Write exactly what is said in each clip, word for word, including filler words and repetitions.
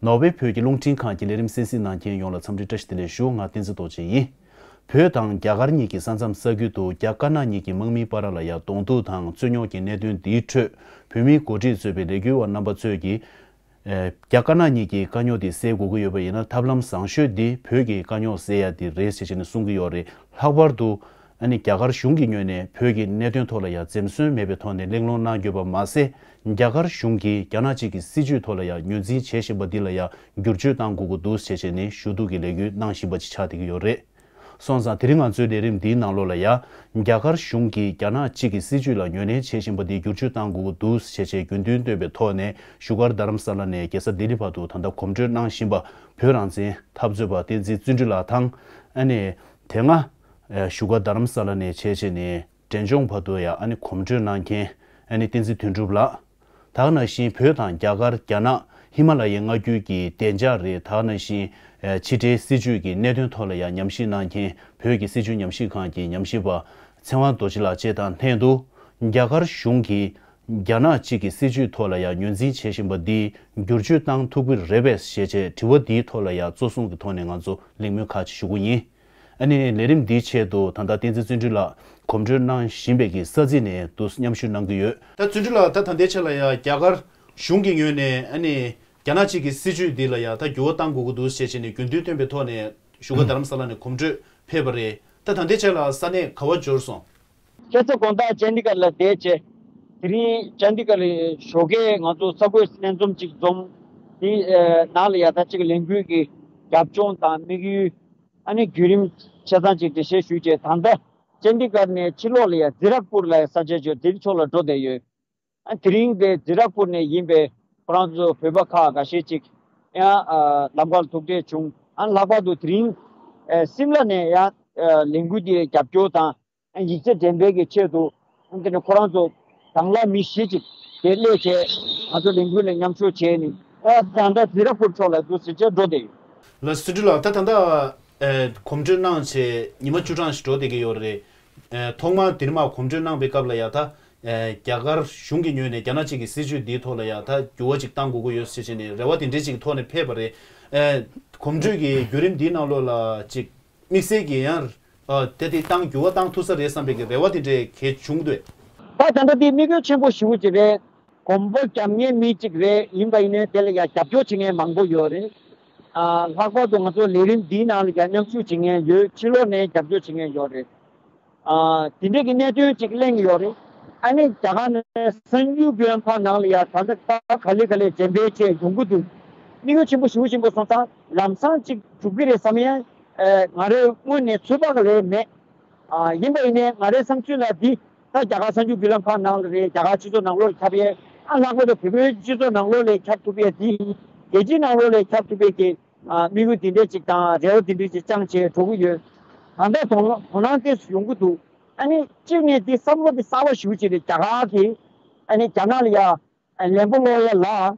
ནོར་ཝེ་བོད་ཀྱི་རླུང་འཕྲིན་ཁང་གི་ལས་རིམ་གསན་གཟིགས་གནང་མཁན་ཡོངས་ལ་འཚམས་འདྲི་བཀྲ་ཤིས་བདེ་ལེགས་ཞུ། ང་བསྟན་འཛིན་རྡོ་རྗེ་ཡིན། བོད་དང་རྒྱ་གར་གཉིས་ཀྱི་ས་མཚམས་ས་ཁུལ་དུ་རྒྱ་དཀར་ནག་གཉིས་ཀྱི་དམག་མིའི་བར་ལ་ཡང་གདོང་ཐུག་དང་རྩོད་རྙོག་གི་གནད་དོན་འདིའི་ཁྲོད། བོད་མིའི་འགོ་ཁྲིད་གཙོས་པའི་ལས་འགུལ་བ་རྣམ་པ་ཚོས་ཀྱིས། ཨེ། རྒྱ་དཀར་ནག་གཉིས་ཀྱི་དཀའ་རྙོག་འདི་སེལ་དགོས་ཀྱི་ཡོད་པ་ཡིན་ན། ཐབས་ལམ་བཟང་ཤོས་འདི་བོད་ཀྱི་དཀའ་རྙོག་སེལ་ཡ་འདི་རེད་ཟེར་བྱས་ནས་གསུང་གི་ཡོད་རེད། ལྷག་པར་དུ། ཨ་ནི་རྒྱ་གར་གཞུང་གི་ངོས་ནས་བོད་ཀྱི་གནད་དོན་ཐོག་ལ་ཡང་འཛེམ་ཟོན་མེད་པའི་ཐོག་ནས་གླེང་སློང་གནང་དགོས་པ་མ་ཟད། རྒྱ་གར་གཞུང་གིས་རྒྱ་ནག་གཅིག་གི་སྲིད་བྱུས་ཐོག་ལ་ཡང་ངོས་འཛིན་བྱེད་བཞིན་པ་འདི་ལ་ཡང་བསྒྱུར་བཅོས་གཏང་དགོས་ཀྱི་འདུག་ཟེར་བྱས་ནས་ཞུ་གཏུག་གི་ལས་འགུལ་གནང་བཞིན་པ་ཅིག་ཆགས་བསྡད་ཀྱི་ཡོད་རེད། སོང་ཙང་དེ་རིང་ང་ཚོའི་ལས་རིམ་འདིའི་ནང་ལོགས་ལ་ཡང་། རྒྱ་གར་གཞུང་གིས་རྒྱ་ནག་གཅིག་གི་སྲིད་བྱུས་ལ་ངོས་ལེན་བྱེད་བཞིན་པ་འདི་བསྒྱུར་བཅོས་གཏང་དགོས་ཀྱི་འདུག་ཟེར་བྱས་དགོས་འདུན་བཏོན་པའི་ཐོག་ནས། བཞུགས་སྒར་རྡ་རམ་ས་ལ་ནས་རྒྱལ་ས་ལྡི་ལི་བར་དུ་ད་ལྟ་གོམ་བགྲོད་གནང་བཞིན་པ་བོད་རང་བཙན་འཐབ་རྩོད་པ་བསྟན་འཛིན་བརྩོན་འགྲུས་ལགས་དང་། ཨ་ནི། དེ་སྔ། ཨ། བཞུགས་སྒར་རྡ་རམ་ས་ལ་ནས་བྱས་བྱས་ནས་འབྲས་ལྗོངས་བར་དུ་ཡང་ཨ་ནི་གོམ་བགྲོད་གནང་མཁན་ཨ་ནི་བསྟན་འཛིན་དོན་གྲུབ་ལགས། ད་ག་ནང་བཞིན་བོད་དང་རྒྱ་གར་རྒྱ་ནག་ཧི་མ་ལ་ཡའི་མངའ་ཁུལ་གྱི་བདེ་འཇགས་རེད། ད་ག་ནང་བཞིན་ཕྱི་འབྲེལ་སྲིད་ཇུས་ཀྱི་གནད་དོན་ཐོག་ལ་ཡང་ཉམས་ཞིབ་གནང་མཁན་བོད་ཀྱི་སྲིད་བྱུས་ཉམས་ཞིབ་ཁང་གི་ཉམས་ཞིབ་པ་ཚེ་དབང་རྡོ་རྗེ་ལགས་བཅས་དང་ལྷན་དུ། རྒྱ་གར་གཞུང་གིས་རྒྱ་ནག་གཅིག་གི་སྲིད་བྱུས་ཐོག་ལ་ཡང་ངོས་འཛིན་བྱེད་བཞིན་པ་འདི་བསྒྱུར་བཅོས་གཏང་ཐུབ་ཀྱི་རེད་པས་ཞེས་བྱས་དྲི་བ་འདིའི་ཐོག་ལ་ཡང་གཙོ་བཟུང་གི་ཐོག་ནས་ང་ཚོ་གླེང་མོལ་ཁག་ཅིག་ཞུ་གི་ཡིན། ཨ་ནི་ལས་རིམ་འདིའི་ཆེད་དུ་ད་ལྟ་བསྟན་འཛིན་བརྩོན་འགྲུས་ལགས་གོམ་བགྲོད་གནང་བཞིན་པའི་གི་ས་ཚིགས་ནས་འདུག་མཉམ་ཞུགས་གནང་གི་ཡོད། ད་བརྩོན་འགྲུས་ལགས། ད་ད་ལྟའི་ཆ་ལ་ཡང་རྒྱ་གར་གཞུང་གི་ངོས་ནས་ཨ་ནི་རྒྱ་ནག་གཅིག་གི་སྲིད་བྱུས་འདི་ལ་ཡང་ད་འགྱུར་བ་གཏང་དགོས་ཀྱི་འདུག་ཅེས་བྱས་ནས་དགོས་འདུན་བཏོན་པའི་ཐོག་ནས་བཞུགས་སྒར་རྡ་རམ་ས་ལ་ནས་གོམ་བགྲོད་ཕེབས་པ་རེད། ད་ད་ལྟའི་ཆ་ལ་ས་གནས་ག་བར་འབྱོར་སོང་། ཁྱེད་ཚོ་དགོང་དག་ཅན་ཌི་གར་ལ་བསྡད་བྱས། དེ་རིང་ཅན་ཌི་གར་ལ་ཞོགས་ཀས་ང་ཚོ་གསར་འགོད་ལྷན་འཛོམས་ཅིག་འཛོམས། དེ་ནང་ལ་ཡང་ད་ཅིག་ལས་འགུལ་གྱི་རྒྱབ་ལྗོངས་དང་དམིགས་ཡུལ། ཨ་ནི་བརྒྱུད་རིམ་ཆ་ཚང་ཅིག་འགྲེལ་བཤད་ཞུས་བྱས། ད་ལྟ་ཅན་ཌི་གར་ནས་ཕྱི་ལོགས་ལ་ཡང་ཛི་རག་པུར་ལ་ཡང་ས་ཆ་ཅིག་དེ་ཕྱོགས་ལ་འགྲོ་བསྡད་ཡོད། ཨ། དེ་རིང་དེ་ཛི་རག་པུར་ནས་ཡིན་པའི་ཁོ་རང་ཚོ་བོད་པ་ཁག་འགའ་ཤས་ཅིག་ཡང་ཨ་ལམ་ཁར་ཐུག་འཕྲད་བྱུང་། ཨ། ལྷག་པར་དུ་དེ་རིང་ཨ་སིམ་ལ་ནས་ཡང་ཨ་ལས་འགུལ་དེའི་རྒྱབ་སྐྱོར་དང་། ཨ། ཡིག་ཆ་འགྲེམས་སྤེལ་གྱི་ཆེད་དུ། ཨ། དེ་ནས་ཁོ་རང་ཚོ་དང་བླངས་མི་བཞི་ཅིག་དེ་སླེབས་བྱས་ང་ཚོ་ལས་འགུལ་ལ་མཉམ་ཞུགས་བྱས་ནས། ཨ། ད་ལྟ་ཛི་རག་པུར་ཕྱོགས་ལ་འདུག་ཟེར་བྱས་འགྲོ་བསྡད་ཡོད། ལགས་སོ། བརྩོན་འགྲུས་ལགས། ད་ད་ལྟ་ཨ་གོམ་བགྲོད་གནང་བྱས་ཉི་མ་བཅུ་གྲངས་ཤིག་འགྲོ་བསྡད་ཀྱི་ཡོད་རེད། ཨ། ཐོག་མར་དེ་རིང་མར་གོམ་བགྲོད་གནང་པའི་སྐབས་ལ་ཡང་ད་ཨ་རྒྱ་གར་གཞུང་གི་ངོས་ནས་རྒྱ་ནག་གཅིག་གི་སྲིད་བྱུས་འདིའི་ཐོག་ལ་ཡང་ད་འགྱུར་བ་ཅིག་གཏང་དགོས་ཀྱི་ཡོད་ཟེར་བྱས་ནས་རེ་བ་དེ་འདྲ་ཅིག་གི་ཐོག་ནས་ཕེབས་པ་རེད། ཨ། གོམ་བགྲོད་ཀྱི་བརྒྱུད་རིམ་འདིའི་ནང་ལོགས་ལ་ཅིག་དམིགས་བསལ་གྱི་ཡང་ཨ་དེ་དེ་གཏང་འགྱུར་བ་གཏང་ཐུབ་ས་རེད་བསམ་པའི་གི་རེ་བ་དེ་འདྲ་གལ་བྱུང་འདུག་ད་ད་ལྟ་དེ་དམིགས་ཡུལ་ཆེན་པོ་ཞེ་པོ་ཅིག་རེད། གོམ་པ་རྒྱབ་མཁན་མི་གཅིག་རེད། ཡིན་པ་ཡིན་ནའི་དེ་ལ་ཡང་རྒྱབ་སྐྱོར་བྱེད་མཁན་མང་པོ་ཡོད་རེད། ཨ། ལྷག་པར་དུ་ང་ཚོ་ལས་རིམ་འདིའི་ནང་ལ་ཡང་མཉམ་ཞུགས་བྱེད་མཁན་ཡོད། ཕྱི་ལོགས་ནས་རྒྱབ་སྐྱོར་བྱེད་མཁན་ཡོད་རེད། ཨ། དེ་འདྲས་ཀྱི་གནད་དོན་ཅིག་གླེང་གི་ཡོད་རེད། ཨ་ནི་རྒྱ་གར་ནས་གསར་འགྱུར་བརྒྱུད་ལམ་ཁག་ནང་ལ་ཡང་ད་ལྟ་ད་ག་ལེ་ག་ལེ་འགྲེམས་སྤེལ་བྱས་ཡོང་གི་འདུག་དམིགས་ཡུལ་ཆེན་པོ་ཞེ་པོ་ཅིག་ཡིན་པ་སོང་ཙང་ལམ་སང་ཅིག་འགྲུབ་ཀྱི་རེད་བསམ་ཡང་ཨ་ང་རའི་སྔོན་ནས་ཚོད་དཔག་གི་རེད་མེད། ཨ། ཡིན་པ་ཡིན་ནའི་ང་རའི་བསམ་ཚུལ་ལ་འདི་ད་རྒྱ་གར་གསར་འགྱུར་བརྒྱུད་ལམ་ཁག་ནང་ལ་རེད། རྒྱ་གར་སྤྱི་ཚོགས་ནང་ལོགས་ལ་ཁྱབ་ཡས། ཨ། ལྷག་པར་དུ་བོད་པའི་སྤྱི་ཚོགས་ནང་ལོགས་ལ་ཁྱབ་ཐུབ་ཡས་འདི་རྒྱལ་སྤྱིའི་ནང་ལོགས་ལ་ཁྱབ་ཐུབ་ཡས་ཀྱི་ཨ་དམིགས་ཡུལ་འདི་འདྲས་ཅིག་དང་རེ་བ་འདི་འདྲས་ཅིག་བཅངས་བྱས་འགྲོ་གི་ཡོད། ད་ལྟ་དོ་དོ་སྣང་ཏོག་ཙམ་ཡོང་གི་འདུག་ཨ་ནི་གཅིག་ནས་འདི་བསམ་བློ་འདི་གསར་པ་ཞེ་པོ་ཅིག་རེད། རྒྱ་གར་གྱིས་ཨ་ནི་རྒྱ་ནག་ལ་ཡ་ཨ་ལན་པོ་སློག་ཡ་ལ།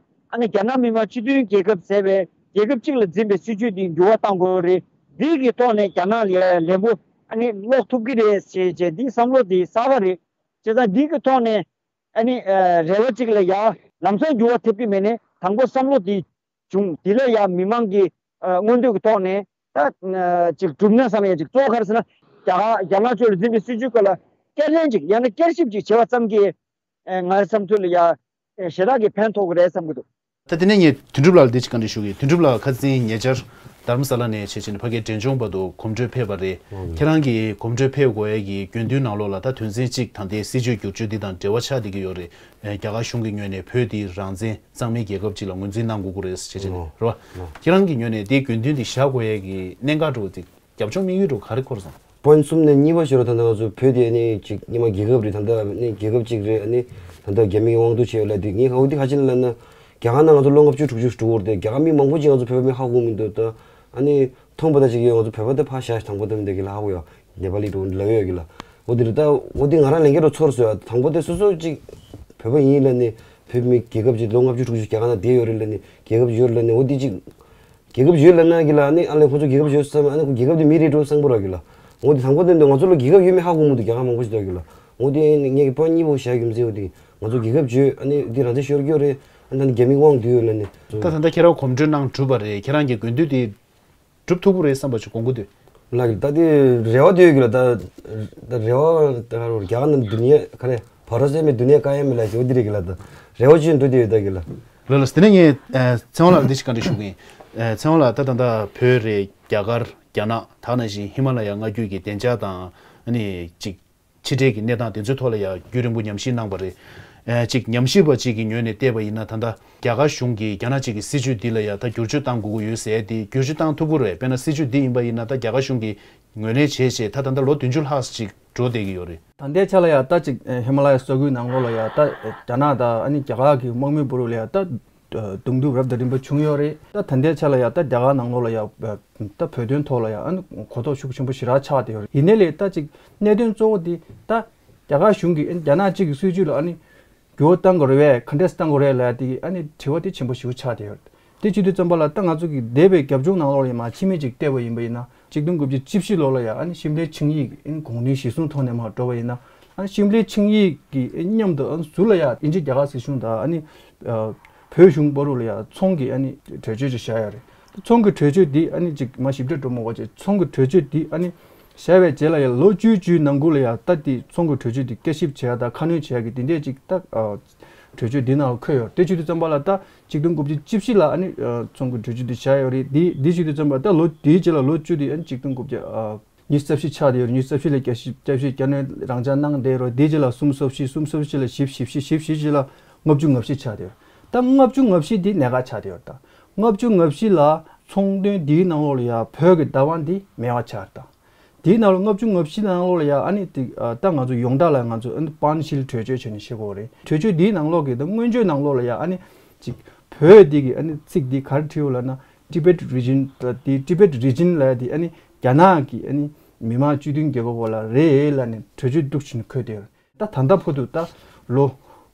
ཨ་ནི་རྒྱ་ནག་མི་དམངས་སྤྱི་མཐུན་རྒྱལ་ཁབ་ཟེར་བའི་རྒྱལ་ཁབ་གཅིག་ལ་འཛིན་པའི་སྲིད་བྱུས་འདི་འགྱུར་བ་གཏང་དགོས་རེད། འདི་གི་ཐོག་ནས་རྒྱ་ནག་ལ་ཡ་ལན་པོ་ཨ་ནི་སློག་ཐུབ་ཀྱི་རེད་ཟེར་བྱས་འདི་བསམ་བློ་འདི་གསར་པ་རེད། བྱས་ཙང་འདི་གི་ཐོག་ནས་ཨ་ནི་ཨ་རེ་བ་གཅིག་ལ་ཡ་ལམ་སང་འགྱུར་བ་ཐེབས་ཀྱི་མེད་ནས་དང་པོ་བསམ་བློ་འདི་བྱུང་། དེ་ལ་ཡང་མི་མང་གི་ཨ་མངོན་འདོད་ཀྱི་ཐོག་ནས་ད་ཨ་ཅིག་གྲུབ་ན་བསམ་ཡ་ཅིག་གཙོ་བོ་ག་རེ་ཟེར་ན། རྒྱ་གར་རྒྱ་ནག་ཕྱོགས་ལ་འཛིན་པའི་སྲིད་བྱུས་སྐོར་ལ་བསྐྱར་ལན་ཅིག་ཡང་ན་བསྐྱར་ཞིབ་ཅིག་བྱེད་པ་ཙམ་གྱིས་ཨ་ང་རའི་བསམ་ཚུལ་ལ་ཡ་ཨ་ཞེ་དྲག་གི་ཕན་ཐོགས་ཀྱི་རེད་བསམ་གྱི་འདུག་ད་དེ་ནས་ངས་དོན་གྲུབ་ལགས་ལ་འདི་ཅིག་བཀའ་འདྲི་ཞུ་གི་ཡིན། དོན་གྲུབ་ལགས་ཁ་སང་ཉེ་ཆར་རྡ་རམ་ས་ལ་ནས་བྱས་བྱས་ནས་ཕ་གིའི་འབྲས་ལྗོངས་བར་དུ་གོམ་བགྲོད་ཕེབས་པ་རེད། ཁྱེད་རང་གིས་གོམ་བགྲོད་ཕེབས་དགོས་ཡ་གི་དགོས་འདུན་ནང་ལོགས་ལ་ད་དོན་ཚན་གཅིག་ད་ལྟའི་སྲིད་བྱུས་བསྒྱུར་བཅོས་འདི་དང་འབྲེལ་བ་ཆགས་བསྡད་ཀྱི་ཡོད་རེད། རྒྱ་གར་གཞུང་གི་ངོས་ནས་བོད་འདི་རང་བཙན་གཙང་མའི་རྒྱལ་ཁབ་ཅིག་ལ་ངོས་འཛིན་གནང་དགོས་ཀྱི་རེད་ཟེར་བྱས་ནས་རེད་བ། ཁྱེད་རང་གི་ངོས་ནས་དེའི་དགོས་འདུན་འདི་བཞག་དགོས་ཡས་ཀྱི་གནད་འགག་འདྲ་བོ་དེ་རྒྱབ་ལྗོངས་དམིགས་ཡུལ་འདྲ་བོ་ག་རེ་འཁོར་སོང་། དཔོན་གསུམ་ནས་གཉིས་པ་ཞིག་རེད། ད་ལྟ་ང་ཚོ་བོད་དེ་ནི་ཅིག་སྔོན་མ་རྒྱལ་ཁབ་རེད། ད་ལྟ་ནི་རྒྱལ་ཁབ་ཅིག་རེད། ཨ་ནི་ད་ལྟ་རྒྱ་མིའི་དབང་བསྡུ་བྱས་ཡོད་ལབ་དུས་ངས་ཧ་གོ་དེ་ག་ཅི་ལབ་ན། རྒྱ་གར་ནང་ང་ཚོ་ལོ་ལྔ་བཅུ་དྲུག་ཅུ་འགྲོ་གི་རེད། རྒྱ་གར་མི་མང་པོ་ཅིག་ང་ཚོ་བོད་པ་མི་ཧ་གོ་མི་འདུག་ད་ཨ་ནི་མཐོང་བ་ད་ཅིག་ཡོད། ང་ཚོ་བོད་པ་དེ་ཕར་བཞག་དང་པོ་དེ་མི་འདུག་གི་ལ་ཧ་གོ་ཡོད། ནེ་པ་ལི་འགྲོ་ལབ་ཡོད་གི་ལ། འོ་དེ་རེད། ད་འོ་དེ་ང་རང་ལན་འགེལ་རོ་ཚོར་སོང་ཡ། དང་པོ་དེ་སོ་སོ་ཅིག་བོད་པ་ཡིན་ལབ་ནི། བོད་མི་རྒྱལ་ཁབ་ཅིག་ལོ་ལྔ་བཅུ་དྲུག་ཅུ་རྒྱ་གར་ནང་བསྡད་ཡོད་རེད་ལབ་ནི། རྒྱལ་ཁབ་ཡོད་ལབ་ནི། འོ་དེ་ཅིག་རྒྱལ་ཁབ་ཡོད་ལབ་ན་གི་ལ་ནི་ཨ་ལས་ཁོ་ཚོ་རྒྱལ་ཁབ་ཡོད་བསམ། ཨ་ནི་ཁོ་རྒྱལ་ཁབ་དེ་མི་རེད་འགྲོ་བསམ་གི་ར་གི་ལ། འོ་དེ་དང་པོ་དེ་འདི་ང་ཚོ་ལ་རྒྱལ་ཁབ་ཡོད་མེད་ཧ་གོ་མི་འདུག་རྒྱ་གར་མང་པོ་ཞིག་འདུག་གི་ལ། འོ་དེ་ངས་ཀྱི་དཔོན་གཉིས་པོ་བཞག་རྒྱུ་མཚན་འོ་དེ་ང་ཚོ་རྒྱལ་ཁབ་ཡོད། ཨ་ནི་འདི་རང་བཙན་ཤོར་གི་ཡོད་རེད། ད་ནི་རྒྱ་མི་དབང་སྡུད་ཡོད་ལ་ནི། ད་ད་ལྟ་ཁྱེད་རང་གོམ་བགྲོད་གནང་གྲུབ་པ་རེད། ཁྱེད་རང་གི་དགོས་འདུན་དེ་གྲུབ་ཐུབ་ཀྱི་རེད་བསམ་པ་ཅིག་དགོངས་ཀྱི་འདུག་ལགས། ད་དེ་རེ་བ་དེ་ཡོད་ཀྱི་ལ། ད་ད་རེ་བ་ད་ག་རེ་རྒྱ་གར་ནང་དུ་ནི་ག་རེ་བྷ་རོ་སེ་མེ་དུ་ནི་ཀ་ཡ་མེ་ལ་ཞོ་དི་རེ་གི་ལ། ད་རེ་བ་ཅིག་འགྲོ་དེ་ཡོད་ད་གི་ལ། ལགས་ལགས། དེ་ནས་ངས་ཚེ་དབང་ལགས་འདི་ཞིག་བཀའ་འདྲི་ཞུ་གི་ཡིན། ཚེ་དབང་ལགས། ད་ད་ད་བོད་རེད། རྒྱ་གར། རྒྱ་ནག། ད་ནང་བཞིན་ཧི་མ་ལ་ཡ་མངའ་རྒྱུད་ཀྱི་བདེ་འཇགས་དང་ཨ་ནི་ཅིག་ཕྱི་འབྲེལ་གྱི་གནས་སྟངས་དེ་ཚོའི་ཐོག་ལ་ཡང་རྒྱུན་རིང་པོ་ཉམས་ཞིབ་གནང་བ་རེད། ཨ་གཅིག་ཉམས་ཞིབ་པ་གཅིག་གི་ངོས་ནས་བལྟས་པ་ཡིན་ན། ད་ལྟ་རྒྱ་གར་གཞུང་གིས་རྒྱ་ནག་གཅིག་གི་སྲིད་བྱུས་འདི་ལ་ཡང་ད་བསྒྱུར་བཅོས་གཏང་དགོས་ཀྱི་ཡོད་ཟེར་ཏེ། བསྒྱུར་བཅོས་གཏང་ཐུབ་ཀྱི་རེད། དཔེར་ན་སྲིད་བྱུས་འདི་ཡིན་པ་ཡིན་ན་ད་རྒྱ་གར་གཞུང་གིས་ངོས་ལེན་བྱས་བྱས་ད་ད་ལྟ་ལོ་བདུན་ཅུ་ལྷག་ཅིག་འགྲོ་བསྡད་ཀྱི་ཡོད་རེད། ད་ལྟའི་ཆ་ལ་ཡང་ད་ཅིག་ཧི་མ་ལ་ཡ་ས་ཁུལ་ནང་ལོགས་ལ་ཡང་ད་རྒྱ་ནག་དང་ཨ་ནི་རྒྱ་གར་གྱི་དམག་མི་བར་ལ་ཡང་ད་གདོང་ཐུག་རབ་དང་རིམ་པ་བྱུང་ཡོད་རེད། ད་ད་ལྟའི་ཆ་ལ་ཡང་ད་རྒྱ་གར་ནང་ལོགས་ལ་ཡང་ད་བོད་དོན་ཐོག་ལ་ཡང་ཨ་ནི་གོ་རྟོགས་ཤུགས་ཆེན་པོ་ཞེ་དྲག་ཆགས་བསྡད་ཡོད་རེད། ཡིན་ནའི་ལས་ད་ཅིག་གནད་དོན་གཙོ་བོ་འདི་ད་རྒྱ་གར་གཞུང་གིས་རྒྱ་ནག་གཅིག་གི་སྲིད་བྱུས་ལ་ཨ་ནི་འགྱུར་བ་གཏང་དགོས་རེད་པས། ག་འདྲས་གཏང་དགོས་རེད་ལབ་ཡ་དེ་གི་ཨ་ནི་དྲི་བ་དེ་ཆེན་པོ་ཞེ་པོ་ཆགས་བསྡད་ཡོད་རེད། དེ་བྱེད་དུས་ཙམ་པ་ལ་ད་ང་ཚོ་གི་འདས་པའི་རྒྱབ་ལྗོངས་ནང་ལོགས་ལ་ཡང་མར་ཕྱི་མིག་ཅིག་བལྟས་པ་ཡིན་པ་ཡིན་ན། གཅིག་སྟོང་དགུ་བརྒྱ་བཅུ་བཞི་ལོ་ལ་ཡང་ཨ་ནི་ཤིམ་ལའི་ཆིངས་ཡིག་ཨ་ནི་གོང་དོན་གཞིར་བཟུང་ཐོག་ནས་མར་འགྲོ་བ་ཡིན་ན། ཨ་ནི་ཤིམ་ལའི་ཆིངས་ཡིག་གི་མཉམ་དུ་ཨ་ནི་ཟུར་ལ་ཡང་དབྱིན་ཇི་རྒྱ་གར་སྲིད་གཞུང་དང་ཨ་ནི་ཨ་བོད་གཞུང་བར་ལ་ཡང་ཚོང་གི་ཨ་ནི་གྲོས་ཆོད་ཅིག་བཞག་ཡོད་རེད། ཚོང་གི་གྲོས་ཆོད་འདི་ཨ་ནི་ཅིག་མར་ཞིབ་ཕྲ་འགྲོ་མ་དགོས་བྱས། ཚོང་གི་གྲོས་ཆོད་འདི་ཨ་ནི་བཞག་པའི་རྗེས་ལ་ཡང་ལོ་བཅུ་བཅུའི་ནང་ཁུལ་ལ་ཡང་ད་འདི་ཚོང་གི་གྲོས་ཆོད་འདི་བསྐྱར་ཞིབ་བྱེད་ཡ་དང་ཁ་སྣོན་བྱེད་ཡ་གི་འདི་འདྲས་ཅིག་ད་ཨ་གྲོས་ཆོད་འདི་ནང་ལ་འཁོད་ཡོད། དེ་བྱེད་དུས་ཙམ་པ་ལ་ད་གཅིག་སྟོང་དགུ་བརྒྱ་བཅུ་བཞི་ལ་ཨ་ནི་ཨ་ཚོང་གི་གྲོས་ཆོད་འདི་བཞག་ཡོད་རེད། འདི་འདི་བྱེད་དུས་ཙམ་པ་ད་ལོ་དེའི་རྗེས་ལ་ལོ་བཅུ་དེ་ཨ་ནི་གཅིག་སྟོང་དགུ་བརྒྱ་ཨ་ཉི་ཤུ་རྩ་བཞི་ཆགས་བསྡད་ཡོད་རེད། ཉི་ཤུ་རྩ་བཞི་ལ་བསྐྱར་ཞིབ་བསྐྱར་ཞིབ་བསྐྱར་སྣོན་རང་འཇགས་གནང་བསྡད་ཡོད་རེད། དེའི་རྗེས་ལ་སུམ་ཅུ་སོ་བཞི། སུམ་ཅུ་སོ་བཞི་ལ་བཞི་བཅུ། བཞི་བཅུ་ཞེ་བཞི་ལ་ལྔ་བཅུ་ང་བཞི་ཆགས་བསྡད་ཡོད་རེད། ད་ལྔ་བཅུ་ང་བཞི་འདི་གནད་འགག་ཆགས་བསྡད་ཡོད་རེད། ད་ལྔ་བཅུ་ང་བཞི་ལ་ཚོང་དོན་འདིའི་ནང་ལོགས་ལ་ཡ་བོད་ཀྱི་བདག་དབང་འདི་མེད་པ་ཆགས་རེད། ད་དེའི་ནང་ལ་ལྔ་བཅུ་ང་བཞི་ནང་ལོགས་ལ་ཡ་ཨ་ནི་དེ་ཨ་ད་ང་ཚོ་ཡོངས་གྲགས་ལ་ང་ཚོ་ཨ་ནི་པཱན་ཤིལ་གྲོས་ཆོད་བྱས་ནས་བཤད་དགོས་རེད། གྲོས་ཆོད་འདིའི་ནང་ལོགས་ཀྱི་ད་སྔོན་བརྗོད་ནང་ལོགས་ལ་ཡ་ཨ་ནི་ཅིག་བོད་འདི་གི་ཨ་ནི་ཚིག་འདི་ག་རེ་བྲིས་ཡོད་ལབ་ན། Tibet region། ད་དེ་Tibet region ལབ་ཡ་དེ་ཨ་ནི་རྒྱ་ནག་གི་ཨ་ནི་མི་དམངས་སྤྱི་མཐུན་རྒྱལ་ཁབ་འོག་ལ་རེད་ལབ་ནས་གྲོས་ཆོད་འདུག་བྱས་ནས་འཁོད་བསྡད་ཡོད་རེད། ད་ད་ལྟ་བར་དུ་ད་ལོ་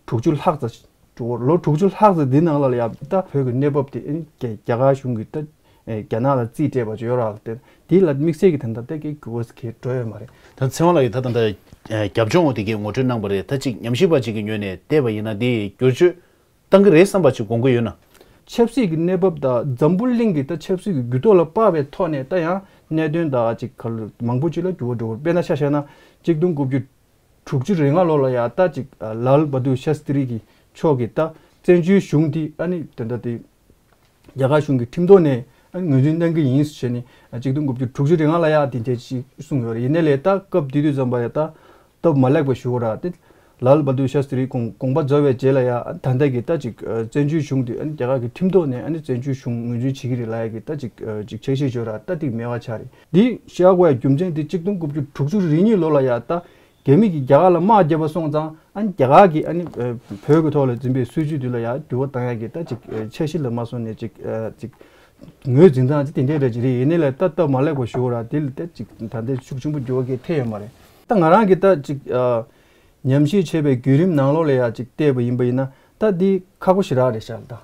དྲུག་ཅུ་ལྷག་ཙམ་འགྲོ། ལོ་དྲུག་ཅུ་ལྷག་ཙམ་འདི་ནང་ལ་ཡང་ད་བོད་ཀྱི་གནས་བབ་དེ་ཨ་ནི་རྒྱ་རྒྱ་གར་གཞུང་གིས་ད་ཨེ་རྒྱ་ནག་ལ་རྩིས་སྤྲད་པ་ཅིག་ཡོད་རེད་ལབ་དེ། དེ་ལ་དམིགས་བསལ་གྱི་ད་ལྟ་ད་གའི་འགྱུར་བ་གང་འགྲོ་ཡོད་མ་རེད། ད་ཚེ་དབང་ལགས་ཀྱིས་ད་ད་ལྟ་ཨེ་རྒྱབ་ལྗོངས་འོག་དེ་གའི་ངོ་སྤྲོད་གནང་བ་རེད། ད་ཅིག་ཉམས་ཞིབ་པ་ཅིག་གི་ངོས་ནས་བལྟས་པ་ཡིན་ན། དེ་བསྒྱུར་བཅོས་གཏང་གི་རེད་བསམ་པ་ཅིག་དགོངས་ཀྱི་ཡོད་ན། ཆབ་སྲིད་ཀྱི་གནས་བབ་དང་འཛམ་བུ་གླིང་གི་ད་ཆབ་སྲིད་ཀྱི་འགྱུར་ལྡོག་ལ་དཔག་པའི་ཐོག་ནས་ད་ཡང་གནད་དོན་དང་ཅིག་ག་ལ་མང་པོ་ཅིག་ལ་འགྱུར་བ་འགྲོ་གི་རེད། དཔེར་ན་ཆ་བཞག་ན་གཅིག་སྟོང་དགུ་བརྒྱ་དྲུག་ཅུ་རེ་ལྔ་ལོ་ལ་ཡ་ད་ཅིག་ལཱལ་བྷ་དུར་ཤཱསྟྲི་གི་མཆོག་གིས་ད་བཙན་བྱོལ་གཞུང་འདི་ཨ་ནི་དེ་འདྲ་དེ་རྒྱ་གར་གཞུང་གི་ཁྲིམས་ཐོག་ནས་ཨ་ནི་ངོས་འཛིན་གནང་གི་ཡིན་ཟེར་ནས་གཅིག་སྟོང་དགུ་བརྒྱ་དྲུག་ཅུ་རེ་ལྔ་ལ་ཡ་དེ་འདྲ་ཅིག་གསུངས་ཡོད་རེད། ཡིན་ནའི་ལས་ད་སྐབས་དེ་དུས་ཙམ་པ་ཡ་ད་སྟབས་མ་ལེགས་པ་ཞུ་དགོས་ར། དེ་ལཱལ་བྷ་དུར་ཤཱསྟྲི་དགོངས་དགོངས་པ་རྫོགས་པའི་རྗེས་ལ་ཡ་ད་ལྟ་གི་ད་ཅིག་བཙན་བྱོལ་གཞུང་དེ་ཨ་ནི་རྒྱ་གར་གྱི་ཁྲིམས་ཐོག་ནས་ཨ་ནི་བཙན་བྱོལ་གཞུང་ངོས་འཛིན་བྱེད་ཀྱི་རེད་ལབ་ཡ་གི་ད་ཅིག་ཅིག་ཆ་ཤས་ཡོད་ར། ད་དེ་མེད་པ་ཆགས་རེད། འདི་བཤད་དགོས་ཡ་རྒྱུ་མཚན་དེ་གཅིག་སྟོང་དགུ་བརྒྱ་དྲུག་ཅུ་རེ་གཉིས་ལོ་ལ་ཡ་ད་རྒྱ་མི་གིས་རྒྱ་གར་ལ་དམག་བརྒྱབ་པ་སོང་ཙང་ཨ་ནི་རྒྱ་གར་གྱིས་ཨ་ནི་ཨ་བོད་ཀྱི་ཐོག་ལ་འཛིན་པའི་སྲིད་བྱུས་དེ་ལ་ཡ་འགྱུར་བ་གཏང་ཡ་གི་ད་ཅིག་ཨ་འཆར་གཞི་ལ་མ་སོང་ནས་ཅིག་ཨ་ཅིག་ངོས་འཛིན་སྟངས་ཅིག་དེ་འདྲས་རེད་ཅིག་རེད། ཡིན་ནའི་ལས་ད་སྟབས་མ་ལེགས་པ་ཞུ་དགོས་ར། དེ་ལ་ད་ཅིག་ད་ལྟ་ཤུགས་ཆེན་པོ་འགྱུར་བ་གང་ཐེབས་ཡོད་མ་རེད། ད་ང་རང་གིས་ད་ཅིག་ཨ་ཉམས་ཞིབ་བྱས་པའི་བརྒྱུད་རིམ་ནང་ལོགས་ལ་ཡ་ཅིག་བལྟས་པ་ཡིན་པ་ཡིན་ན་ད་འདི་ཁག་པོ་ཞེ་དྲག་རེད་ཤག་ད།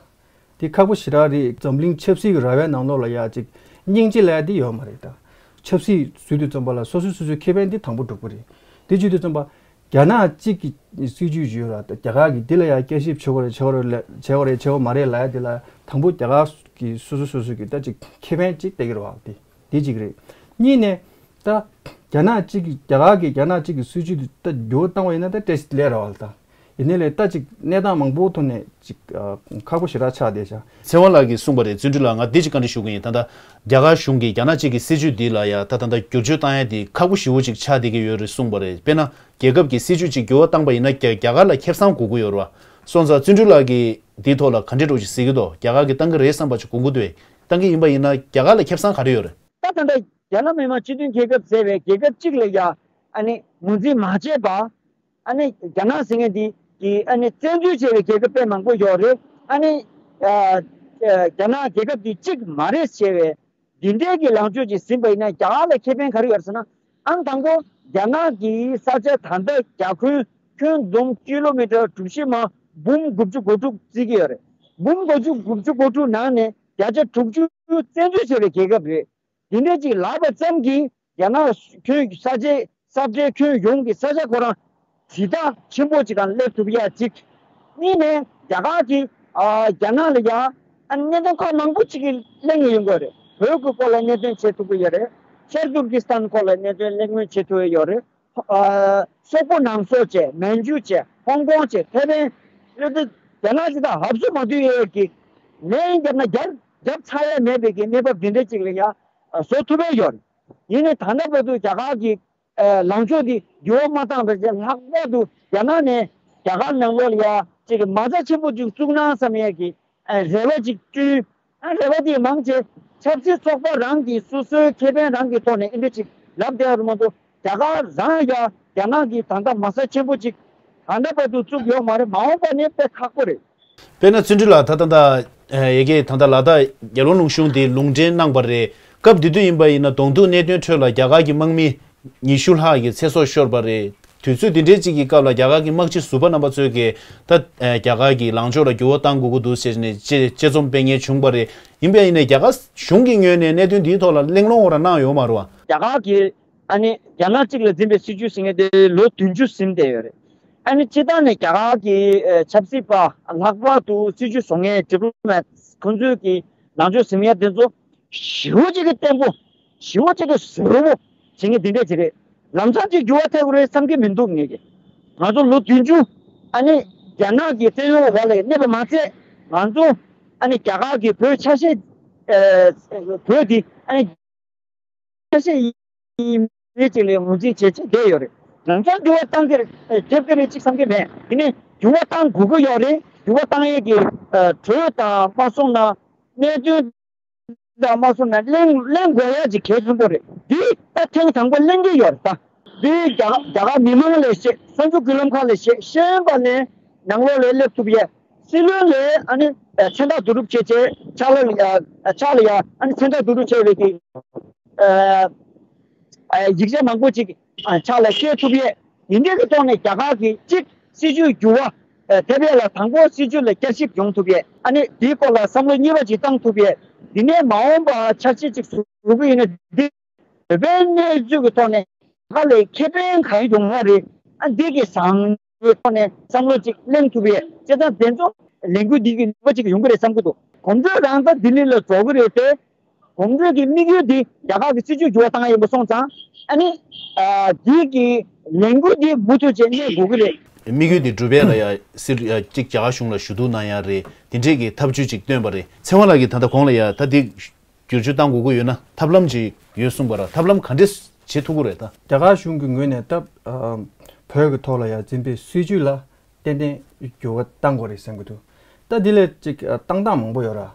དེ་ཁག་པོ་ཞེ་དྲག་རེད། འཛམ་གླིང་ཆབ་སྲིད་ཀྱི་ར་བའི་ནང་ལོགས་ལ་ཡ་ཅིག་སྙིང་རྗེ་ལབ་ཡ་དེ་ཡོད་མ་རེད་ད། ཆབ་སྲིད་ཟེར་དུས་ཙམ་པ་ལ་སོ་སོ་སོ་སོའི་ཁེ་ཕན་དེ་དང་པོ་སྒྲུབ་ཀྱི་རེད། དེ་བྱེད་དུས་ཙམ་པ་རྒྱ་ནག་གཅིག་གི་སྲིད་ཇུས་ཡོད་ར། ད་རྒྱ་གར་གྱིས་འདི་ལ་ཡ་བསྐྱར་ཞིབ་བྱེད་དགོས་རེད་བྱེད་དགོས་རེད་ལ་བྱེད་དགོས་རེད་བྱེད་དགོས་མ་རེད་ལབ་ཡ་དེ་ལ་དང་པོ་རྒྱ་གར་གྱི་སོ་སོ་སོ་སོ་གི་ད་ཅིག་ཁེ་ཕན་ཅིག་སྟེར་གྱི་རེད་བ། དེ་དེ་གཅིག་རེད། གཉིས་ནས་ད་རྒྱ་ནག་གཅིག་གི་རྒྱ་གར་གྱིས་རྒྱ་ནག་གཅིག་གི་སྲིད་ཇུས་དེ་ད་འགྱུར་བ་བཏང་བ་ཡིན་ན་ད་བཀྲ་ཤིས་བདེ་ལེགས་རེད་བ་ད། ཡིན་ནའི་ལས་ད་ཅིག་གནས་སྟངས་མང་པོའི་ཐོག་ནས་ཅིག་ཨ་ཁག་པོ་ཞེ་དྲག་ཆགས་བསྡད་ཤག་ཚེ་དབང་ལགས་ཀྱིས་གསུངས་པ་རེད། བརྩོན་འགྲུས་ལགས། ང་འདི་ཅིག་བཀའ་འདྲི་ཞུ་གི་ཡིན། ད་ལྟ་རྒྱ་གར་གཞུང་གིས་རྒྱ་ནག་གཅིག་གི་སྲིད་བྱུས་འདི་ལ་ཡ་ད་ད་ལྟ་བསྒྱུར་བཅོས་བཏང་ཡ་འདི་ཁག་པོ་ཞེ་པོ་ཅིག་ཆགས་བསྡད་ཀྱི་ཡོད་རེད་གསུངས་པ་རེད། དཔེར་ན་རྒྱལ་ཁབ་ཀྱི་སྲིད་བྱུས་ཅིག་འགྱུར་བ་བཏང་པ་ཡིན་ན་རྒྱ་རྒྱ་གར་ལ་ཁེ་བཟང་དགོས་ཀྱི་ཡོད་རེད་བ། སོང་ཙང་བརྩོན་འགྲུས་ལགས་ཀྱིས་འདིའི་ཐོག་ལ་ག་འདྲས་འདྲ་ཅིག་ཟེར་གྱི་འདུག་རྒྱ་གར་གྱིས་བཏང་གི་རེད་བསམ་པ་ཅིག་དགོངས་ཀྱི་འདུག་བཏང་གི་ཡིན་པ་ཡིན་ན་རྒྱ་གར་ལ་ཁེ་བཟང་ག་རེ་ཡོད་རེད། ད་ད་ལྟ་རྒྱ་ནག་མི་དམངས་སྤྱི་མཐུན་རྒྱལ་ཁབ་ཟེར་བའི་རྒྱལ་ཁབ་གཅིག་ལ་ཡ་ཨ་ནི་ངོས་འཛིན་མ་བྱས་པ། ཨ་ནི་རྒྱ་ནག་ཟེར་མཁན་འདི་གི་ཨ་ནི་བཙན་འཛུལ་བྱས་པའི་རྒྱལ་ཁབ་དཔེ་མང་པོ་ཡོད་རེད། ཨ་ནི་ཨ་ཨ་རྒྱ་ནག་རྒྱལ་ཁབ་འདི་གཅིག་མ་རེད་ཟེར་བའི་འདི་འདྲའི་གི་ལངས་ཕྱོགས་ཅིག་ཟིན་པ་ཡིན་ན་རྒྱ་གར་ལ་ཁེ་ཕན་ག་རེ་ཡོད་རེད་ཟེར་ན། ཨང་དང་པོ་རྒྱ་ནག་གི་ས་ཆ་ད་ལྟ་རྒྱ་ཁྱོན་ཁྱོན་བསྡོམས་ཀི་ལོ་མི་ཊར་གྲུ་བཞི་མ་འབུམ་དགུ་བཅུ་གོ་དྲུག་བརྩི་གི་ཡོད་རེད། འབུམ་དགུ་བཅུ་གོ་དྲུག་ནང་ནས་བརྒྱ་ཆ་དྲུག་ཅུ་བཙན་འཛུལ་བྱས་པའི་རྒྱལ་ཁབ་རེད། འདི་འདྲ་ཅིག་ལབ་པ་ཙམ་གྱིས་རྒྱ་ནག་ཁྱོན་ས་ཆའི་ས་ཁྲའི་ཁྱོན་ཡོངས་ཀྱི་ས་ཆ་ཁོ་རང་ཇི་ལྟ་ཆེན་པོ་ཅིག་གང་སླེབས་ཐུབ་ཡ་གཅིག་གཉིས་ནས་རྒྱ་གར་གྱི་ ཨ་རྒྱ་ནག་ལ་ཡང་ཨ་གནད་དོན་ཁག་མང་པོ་ཅིག་གླེང་གི་ཡོང་གི་རེད། བོད་ཀྱི་སྐོར་ལ་གནད་དོན་བྱེད་ཐུབ་ཀྱི་ཡོད་རེད། ཤར་ཏུར་ཀི་སི་ཐན་སྐོར་ལ་གནད་དོན་གླེང་མོལ་བྱེད་ཐུབ་ཀྱི་ཡོད་རེད། ཨ་སོག་པོ་ནང་སོག་བྱས། མན་ཇུ་བྱས། ཧོང་ཀོང་བྱས། ཐེ་ཝན། ལོ་དེ་རྒྱ་ནག་ཅིག་དང་ཧབ་སུ་མ་བསྡུས་ཡས་ཀྱི་ལན་རྒྱབ་ན་རྒྱབ་རྒྱབ་ཚར་ཡས་མེད་པའི་གི་གནས་བབ་འདི་འདྲ་ཅིག་ལ་ཡང་ཨ་བཟོ་ཐུབ་ཡས་ཡོད་རེད། ཡིན་ནའི་ད་ལྟ་བར་དུ་རྒྱ་གར་གྱི་ཨ་ལངས་ཕྱོགས་འདི་འགྱུར་བ་མ་བཏང་བའི་ཆེད། ལྷག་པར་དུ་རྒྱ་ནག་ནས་རྒྱ་གར་ནང་ལོགས་ལ་ཡ་ཅིག་མ་རྩ་ཆེན་པོ་ཅིག་བཙུགས་ན་བསམ་ཡས་ཀྱི་ཨ་རེ་བ་ཅིག་བསྐྲུན། ཨ་རེ་བ་དེ་མང་ཆེ་ཆབ་སྲིད་ཚོགས་པ་རང་གི་སོ་སོའི་ཁེ་ཕན་རང་གི་ཐོག་ནས་ཨེ་འདྲ་ཅིག་ལབ་བསྡད་ཡོད་མ་གཏོགས། རྒྱ་གར་རང་ཡ་རྒྱ་ནག་གི་ད་ལྟ་མ་རྩ་ཆེན་པོ་ཅིག་ད་ལྟ་བར་དུ་བཙུགས་ཡོད་མ་རེད། མ་འོངས་པ་ནས་དཔེ་ཁག་པོ་རེད། དཔེར་ན་བརྩོན་འགྲུས་ལགས། ད་ད་ད་ཡ་གི་ད་ད་ལ་ད་རྒྱལ་བ་ལུང་གཤོང་དེ་ལུང་འདྲེན་གནང་པ་རེད། སྐབས་དེ་དུས་ཡིན་པ་ཡིན་ན་གདོང་ཐུག་གནད་དོན་ཁྲོད་ལ་རྒྱ་གར་གྱི་དམག་མི་ཉི་ཤུ་ལྷག་གི་ཚེ་སྲོག་ཤོར་པ་རེད། དུས་ཚོད་དེ་འདྲའི་གཅིག་གི་སྐབས་ལ་རྒྱ་གར་གྱི་དམག་སྤྱི་ཟུར་པ་རྣམ་པ་ཚོས་ཀྱི་ད་རྒྱ་གར་གྱི་ལངས་ཕྱོགས་ལ་འགྱུར་བ་གཏང་དགོས་ཀྱི་འདུག་ཟེར་ནས་དཔྱད་དཔྱད་རྩོམ་སྤེལ་མཁན་བྱུང་པ་རེད། ཡིན་པ་ཡིན་ནའི་རྒྱ་གར་གཞུང་གི་ངོས་ནས་གནད་དོན་འདིའི་ཐོག་ལ་གླེང་སློང་འོ་ར་གནང་ཡོད་མ་རེད་བ། རྒྱ་གར་གྱི་ཨ་ནི་རྒྱ་ནག་གཅིག་ལ་འཛིན་པའི་སྲིད་ཇུས་ཟེར་མཁན་དེ་ལོ་བདུན་ཅུ་ཟིན་བསྡད་ཡོད་རེད། ཨ་ནི་སྤྱིར་བཏང་ནས་རྒྱ་གར་གྱི་ཨ་ཆབ་སྲིད་པ། ལྷག་པར་དུ་སྲིད་ཇུས་བཟོ་མཁན་ཌི་པི་ལོ་མེ་ཊི་ཁོང་ཚོའི་གི་ལངས་ཕྱོགས་ཟིན་ཡ་དེ་ཚོ་ཞེ་པོ་ཅིག་གི་བརྟན་པོ། ཞེ་པོ་ཅིག་གི་གཟབ་པོ་བྱེད་མཁན་དེ་འདྲས་ཅིག་རེད། ལམ་སང་ཅིག་འགྱུར་བ་ཐེབས་ཀྱི་རེད་བསམ་གྱི་མི་འདུག་ངས་ཀྱི། ང་ཚོ་ལོ་བདུན་ཅུ་ཨ་ནི་རྒྱ་ནག་གི་བཙན་གཡོག་འོག་ལ་གནས་པ་མ་ཚད། ང་ཚོ་ཨ་ནི་རྒྱ་གར་གྱི་བོད་ཆ་ཤས་ཨ་བོད་འདི་ཨ་ནི་ཆ་ཤས་ཡིན་མི་ཅིག་ལ་ངོས་འཛིན་བྱེད་བྱེད་བསྡད་ཡོད་རེད། ལམ་སང་འགྱུར་བ་བཏང་གི་རེད། ཐེབས་ཀྱི་རེད་ཅིག་བསམ་གྱི་མེད། དེ་ནས་འགྱུར་བ་བཏང་དགོས་ཀྱི་ཡོད་རེད། འགྱུར་བ་བཏང་ཡས་ཀྱི་ཨ་གྲོས་དང་མ་སོང་ན་གནད་དོན་དང་མ་སོང་ན་གླེང་གླེང་དགོས་ཡ་ཅིག་གལ་ཆེན་པོ་རེད། འདི་ད་ཐེངས་དང་པོ་གླེང་གི་ཡོད་རེད་ད། འདི་རྒྱ་རྒྱ་གར་མི་མང་ལ་བཤད། གསར་འགྱུར་བརྒྱུད་ལམ་ཁག་ལ་བཤད། ཤེས་ཡོན་པ་ནས་ནང་ལོགས་ལ་སླེབས་ཐུབ་ཡས། སྲིད་བློན་ལས་ཨ་ནི་ཨ་མཚན་རྟགས་བསྡུ་རུབ་བྱས་བྱས་ཕྱག་ལ་ཡ་ཕྱག་ལ་ཡ་ཨ་ནི་མཚན་རྟགས་བསྡུ་རུབ་བྱས་པའི་གི་ཨ་ཨ་ཡིག་ཆ་མང་པོ་ཅིག་ཨ་ཕྱག་ལ་སྐྱེལ་ཐུབ་ཡས། དེ་འདྲའི་གི་ཐོག་ནས་རྒྱ་གར་གྱི་གཅིག་སྲིད་ཇུས་འགྱུར་བ་ཨ་ཐེབས་ཡས་ལ། དང་པོ་སྲིད་ཇུས་ལ་བསྐྱར་ཞིབ་ཡོང་ཐུབ་ཡས། ཨ་ནི་དེའི་སྐོར་ལ་བསམ་བློ་གཉིས་པ་ཅིག་བཏང་ཐུབ་ཡས། དེ་ནས་མ་འོངས་པ་འཆར་གཞི་ཅིག་བཟོ་དགོས་ཡིན་ན། འདི་བོད་པའི་གནས་ཚུལ་གྱི་ཐོག་ནས་ག་ལ་ཁེ་ཕན་གང་ཡོང་ཡ་རེད། ཨ་འདི་གི་བཟང་པོའི་ཐོག་ནས་བསམ་བློ་ཅིག་གླེང་ཐུབ་ཡས། བྱས་ཙང་དེ་ཚོ་ལས་འགུལ་འདི་གི་ནུས་པ་ཅིག་ཡོང་གི་རེད་བསམ་གྱི་འདུག་གོམ་བགྲོད་རང་ད་ལྡི་ལི་ལ་འགྲོ་གི་རེད་དེ། གོམ་བགྲོད་ཀྱི་དམིགས་ཡུལ་འདི་རྒྱ་གར་གྱི་སྲིད་ཇུས་འགྱུར་བ་བཏང་ཡ་ཡིན་པ་སོང་ཙང་། ཨ་ནི་ཨ་འདི་གི་ལས་འགུལ་འདི་མུ་མཐུད་བྱས་གནས་དགོས་ཀྱི་རེད། དམིགས་ཡུལ་འདི་འགྲུབ་ཡས་ལ་ཡ་སྲིད་ཨ་གཅིག་རྒྱ་གར་གཞུང་ལ་ཞུ་གཏུག་གནང་ཡ་རེད། དེ་འདྲས་ཀྱི་ཐབས་ཇུས་ཅིག་བཏོན་པ་རེད། ཚེ་དབང་ལགས་ཀྱིས་ད་ལྟ་གོང་ལ་ཡ་ད་འདི་བསྒྱུར་བཅོས་བཏང་དགོས་ཀྱི་ཡོད་ན་ཐབས་ལམ་ཅིག་ཡོད་གསུངས་པ་ར། ཐབས་ལམ་ག་འདྲས་བྱེད་ཐུབ་ཀྱི་རེད་ད། རྒྱ་གར་གཞུང་གི་ངོས་ནས་ད་ཨ་བོད་ཀྱི་ཐོག་ལ་ཡ་འཛིན་པའི་སྲིད་ཇུས་ལ་ཏན་ཏན་འགྱུར་བ་བཏང་དགོས་རེད་བསམ་གྱི་འདུག་ད་འདི་ལས་ཅིག་ཨ་བཏང་སྟངས་མང་པོ་ཡོད་ར།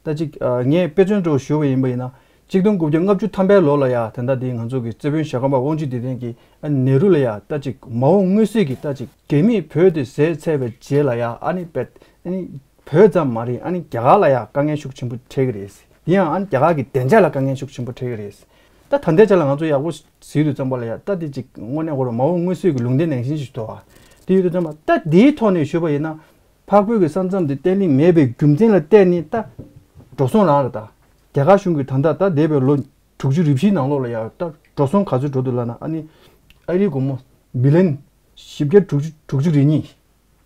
ད་ཅིག་ཨ་ངས་དཔེ་མཚོན་འདྲ་བོ་ཞུ་བ་ཡིན་པ་ཡིན་ན། གཅིག་སྟོང་དགུ་བརྒྱ་ལྔ་བཅུ་ཐམ་པའི་ལོ་ལ་ཡ་ད་ལྟ་འདི་ང་ཚོ་གི་རྩེ་དཔོན་ཞྭ་སྒམ་པ་དབང་ཕྱུག་བདེ་ལྡན་གྱིས་ཨ་ནེ་རུ་ལ་ཡ་ད་ཅིག་མ་འོངས་མངོན་གསལ་གྱི་ད་ཅིག་རྒྱ་མིས་བོད་དེ་བཟས་ཚར་བའི་རྗེས་ལ་ཡ་ཨ་ནི་བེད་ཨ་ནི་བོད་ཙམ་མ་རེད། ཨ་ནི་རྒྱ་གར་ལ་ཡ་དཀའ་ངལ་ཤུགས་ཆེན་པོ་འཕྲད་ཀྱི་རེད། དེ་ཡང་ཨ་ནི་རྒྱ་གར་གྱི་བདེ་འཇགས་ལ་དཀའ་ངལ་ཤུགས་ཆེན་པོ་འཕྲད་ཀྱི་རེད། ད་ད་ལྟའི་ཆ་ལ་ང་ཚོ་ཡག་པོ་གཟིགས་དུས་ཙམ་པ་ལ་ཡ་ད་དེ་ཅིག་དངོས་གནས་ཁོ་རང་མ་འོངས་མངོན་གསལ་གྱི་ལུང་བསྟན་ནང་བཞིན་ཞིག་འདུག་ཨ། དེ་ཡོད་དུས་ཙམ་པ་ད་དེའི་ཐོག་ནས་ཞུས་པ་ཡིན་ན། འཕགས་བོད་ཀྱི་ས་མཚམས་དེ་བརྟན་ལྷིང་མེད་པའི་རྒྱུ་མཚན་ལ་བརྟེན་ནས་ད་འགྲོ་སོང་རང་རེད་ད། རྒྱ་གར་གཞུང་གིས་ད་ལྟ་ད་འདས་པའི་ལོ་དྲུག་ཅུ་རེ་བཞིའི་ནང་ལོགས་ལ་ཡ་ད་འགྲོ་སོང་ག་ཚོད་འགྲོ་འདུག་ལབ་ན། ཨ་ནི་ཨ་རིའི་སྒོར་མོ་བི་ལན་བཞི་བརྒྱ་དྲུག་ཅུ་དྲུག་ཅུ་རེ་གཉིས།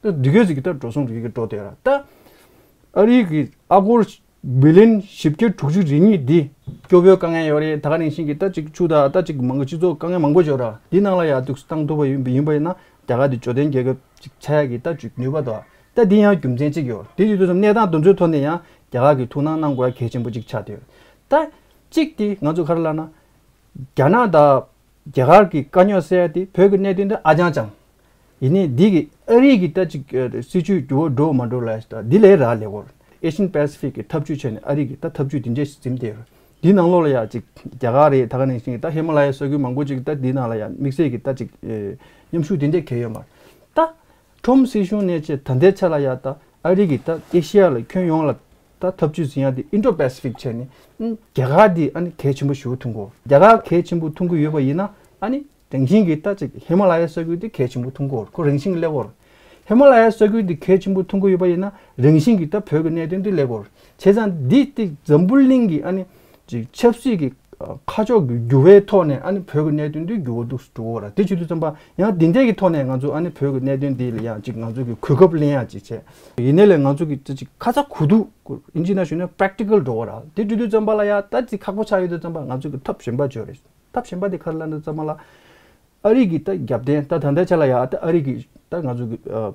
ད་འདི་གས་ཟིག་གི་ད་འགྲོ་སོང་རིགས་ཀྱི་འགྲོ་དེ་ར། ད་ཨ་རི་གི་ཨ་སྒོར་བི་ལན་བཞི་བརྒྱ་དྲུག་ཅུ་རེ་གཉིས་འདི་སྐྱོ་བོའི་དཀའ་ངལ་ཡོད་རེད། ད་ག་ནང་བཞིན་གྱི་ད་ཅིག་ཆུ་དང་ད་ཅིག་མང་པོ་སྤྱི་ཚོགས་དཀའ་ངལ་མང་པོ་ཡོད་ར། འདི་ནང་ལ་ཡ་འདུག་སེ་བཏང་ཐུབ་པ་ཡིན་པ་ཡིན་པ་ཡིན་ན་རྒྱ་གར་འདི་འབྱོར་ལྡན་རྒྱལ་ཁབ་ཅིག་ཆགས་ཡ་གི་ད་ཅིག་ནུས་པ་དང་ད་འདི་ཡང་རྒྱུ་མཚན་གཅིག་ཡོད། དེ་ཡོད་དུས་ཙམ་གནས་སྟངས་དེ་ཚོའི་ཐོག་ནས་ཡང་རྒྱ་གར་གི་ཐུགས་སྣང་གནང་དགོས་ཡ་གལ་ཆེན་པོ་ཅིག་ཆགས་བསྡད་ཡོད། ད་གཅིག་དེ་ང་ཚོ་ག་རེ་ལབ་ན། རྒྱ་ནག་དང་རྒྱ་གར་གྱི་དཀའ་རྙོག་སེལ་ཡ་དེ་བོད་ཀྱི་གནད་དོན་དེ་ཨ་ཅང་ཅང་། ཡིན་ནའི་འདི་གི་ཨ་རི་གི་ད་ཅིག་ཨ་སྲིད་ཇུས་འགྱུར་བ་འགྲོ་མ་འགྲོ་ལ་ད་འདི་ལས་རག་ལས་གོ། ཨེ་ཤན་པེ་སི་ཕིག་གི་འཐབ་ཇུས་བྱས་ནས་ཨ་རི་གི་ད་འཐབ་ཇུས་འདི་འདྲས་ཤིག་འཛིན་བསྡད་ཡོད། འདི་ནང་ལོགས་ལ་ཡ་ཅིག་རྒྱ་གར་རེད། ད་ག་ནང་བཞིན་གྱི་ད་ཧི་མ་ལ་ཡའི་ས་ཁུལ་མང་པོ་ཅིག་ད་འདི་ནང་ལ་ཡ་དམིགས་བསལ་གྱི་ད་ཅིག་ཨེ་མཉམ་ཞུགས་འདི་འདྲས་གལ་ཡོད་མ་རེད་ད། ཁྲོམ་སྲིད་གཞུང་ནས་ཆེ་ད་ལྟའི་ཆ་ལ་ཡ་ད་ཨ་རི་གི་ད་ཨེ་ཤི་ཡ་ལ་ཁྱོན་ཡོངས་ལ་ད་འཐབ་ཇུས་ཟིན་ཡ་དེ་ཨིན་ཌོ་པེ་སི་ཕིག་བྱས་ནས་ཨ་རྒྱ་གར་དེ་ཨ་ནི་གལ་ཆེན་པོ་ཞེ་པོ་མཐོང་གོ། རྒྱ་གར་གལ་ཆེན་པོ་མཐོང་གི་ཡོད་པ་ཡིན་ན་ཨ་ནི་རང་བཞིན་གྱི་ད་ཅིག་ཧི་མ་ལ་ཡའི་ས་ཁུལ་དེ་གལ་ཆེན་པོ་མཐོང་གོ། ཁོ་རང་བཞིན་གྱི་སླེབས་གོ། ཧི་མ་ལ་ཡའི་ས་ཁུལ་དེ་གལ་ཆེན་པོ་མཐོང་གི་ཡོད་པ་ཡིན་ན་རང་བཞིན་གྱི་ད་བོད་ཀྱི་གནད་དོན་དེ་སླེབས་གོ། བྱས་ཙང་འདི་དེ་འཛམ་བུ་གླིང་གི་ཨ་ནི་ཅིག་ཆབ་སྲིད་ཀྱི་ ཁ་ཕྱོགས་ཀྱི་འགྱུར་བའི་ཐོག་ནས་ཨ་ནི་བོད་ཀྱི་གནད་དོན་འདི་འགྱུར་བ་འདུག་སེ་འགྲོ་གི་ཡོད་རེད། དེ་བྱེད་དུས་ཙམ་པ་ཡང་འདི་འདྲའི་གི་ཐོག་ནས་ང་ཚོ་ཨ་ནི་བོད་ཀྱི་གནད་དོན་འདི་ལ་ཡང་ཅིག་ང་ཚོ་གི་གོ་སྐབས་ལེན་ཡག་ཅིག་བྱས། ཡིན་ནའི་ལས་ང་ཚོ་གི་ཅིག་ཅིག་ཁ་ཚ་དགོས་གཏུགས། ཨིན་ཇི་ནང་ཞུས་ན་པེ་རེག་ཊི་ཀལ་འགྲོ་གི་རེད། དེ་འགྲོ་དུས་ཙམ་པ་ལ་ཡང་ད་ཅིག་ཁག་པོ་ཆགས་ཡོད་དུས་ཙམ་པ་ང་ཚོ་གི་ཐབས་གཞན་པ་བྱོས་རེད། ཐབས་གཞན་པ་དེ་ག་རེ་ལབ་དུས་ཙམ་པ་ལ། ཨ་རི་གི་ད་རྒྱབ་རྟེན་ད་ད་ལྟའི་ཆ་ལ་ཡང་ད་ཨ་རི་གི་ད་ང་ཚོ་གི་ཨ་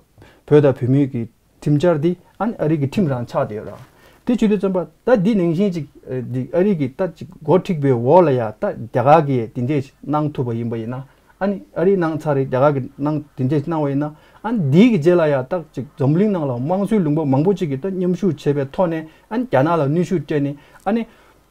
བོད་དང་བོད་མིའི་གི་ཁྲིམས་འཆར་འདི་ཨ་ནི་ཨ་རི་གི་ཁྲིམས་རང་ཆགས་བསྡད་ཡོད་ར། དེ་བྱེད་དུས་ཙམ་པ་ད་འདི་ནང་བཞིན་ཅིག་ཨ་འདི་ཨ་རི་གི་ད་ཅིག་འགོ་ཁྲིད་པའི་འོག་ལ་ཡང་ད་རྒྱ་གར་གིས་དེ་འདྲས་གནང་ཐུབ་པ་ཡིན་པ་ཡིན་ན། ཨ་ནི་ཨ་རི་གནང་ཚར་རེད། རྒྱ་གར་གིས་གནང་དེ་འདྲས་གནང་བ་ཡིན་ན། ཨ་ནི་འདི་གི་རྗེས་ལ་ཡང་ད་ཅིག་འཛམ་གླིང་ནང་ལ་དམངས་གཙོའི་ལུང་པ་མང་པོ་ཅིག་གིས་ད་མཉམ་ཞུགས་བྱས་པའི་ཐོག་ནས་ཨ་ནི་རྒྱ་ནག་ལ་གནོན་ཤུགས་སྤྲད་ནས། ཨ་ནི་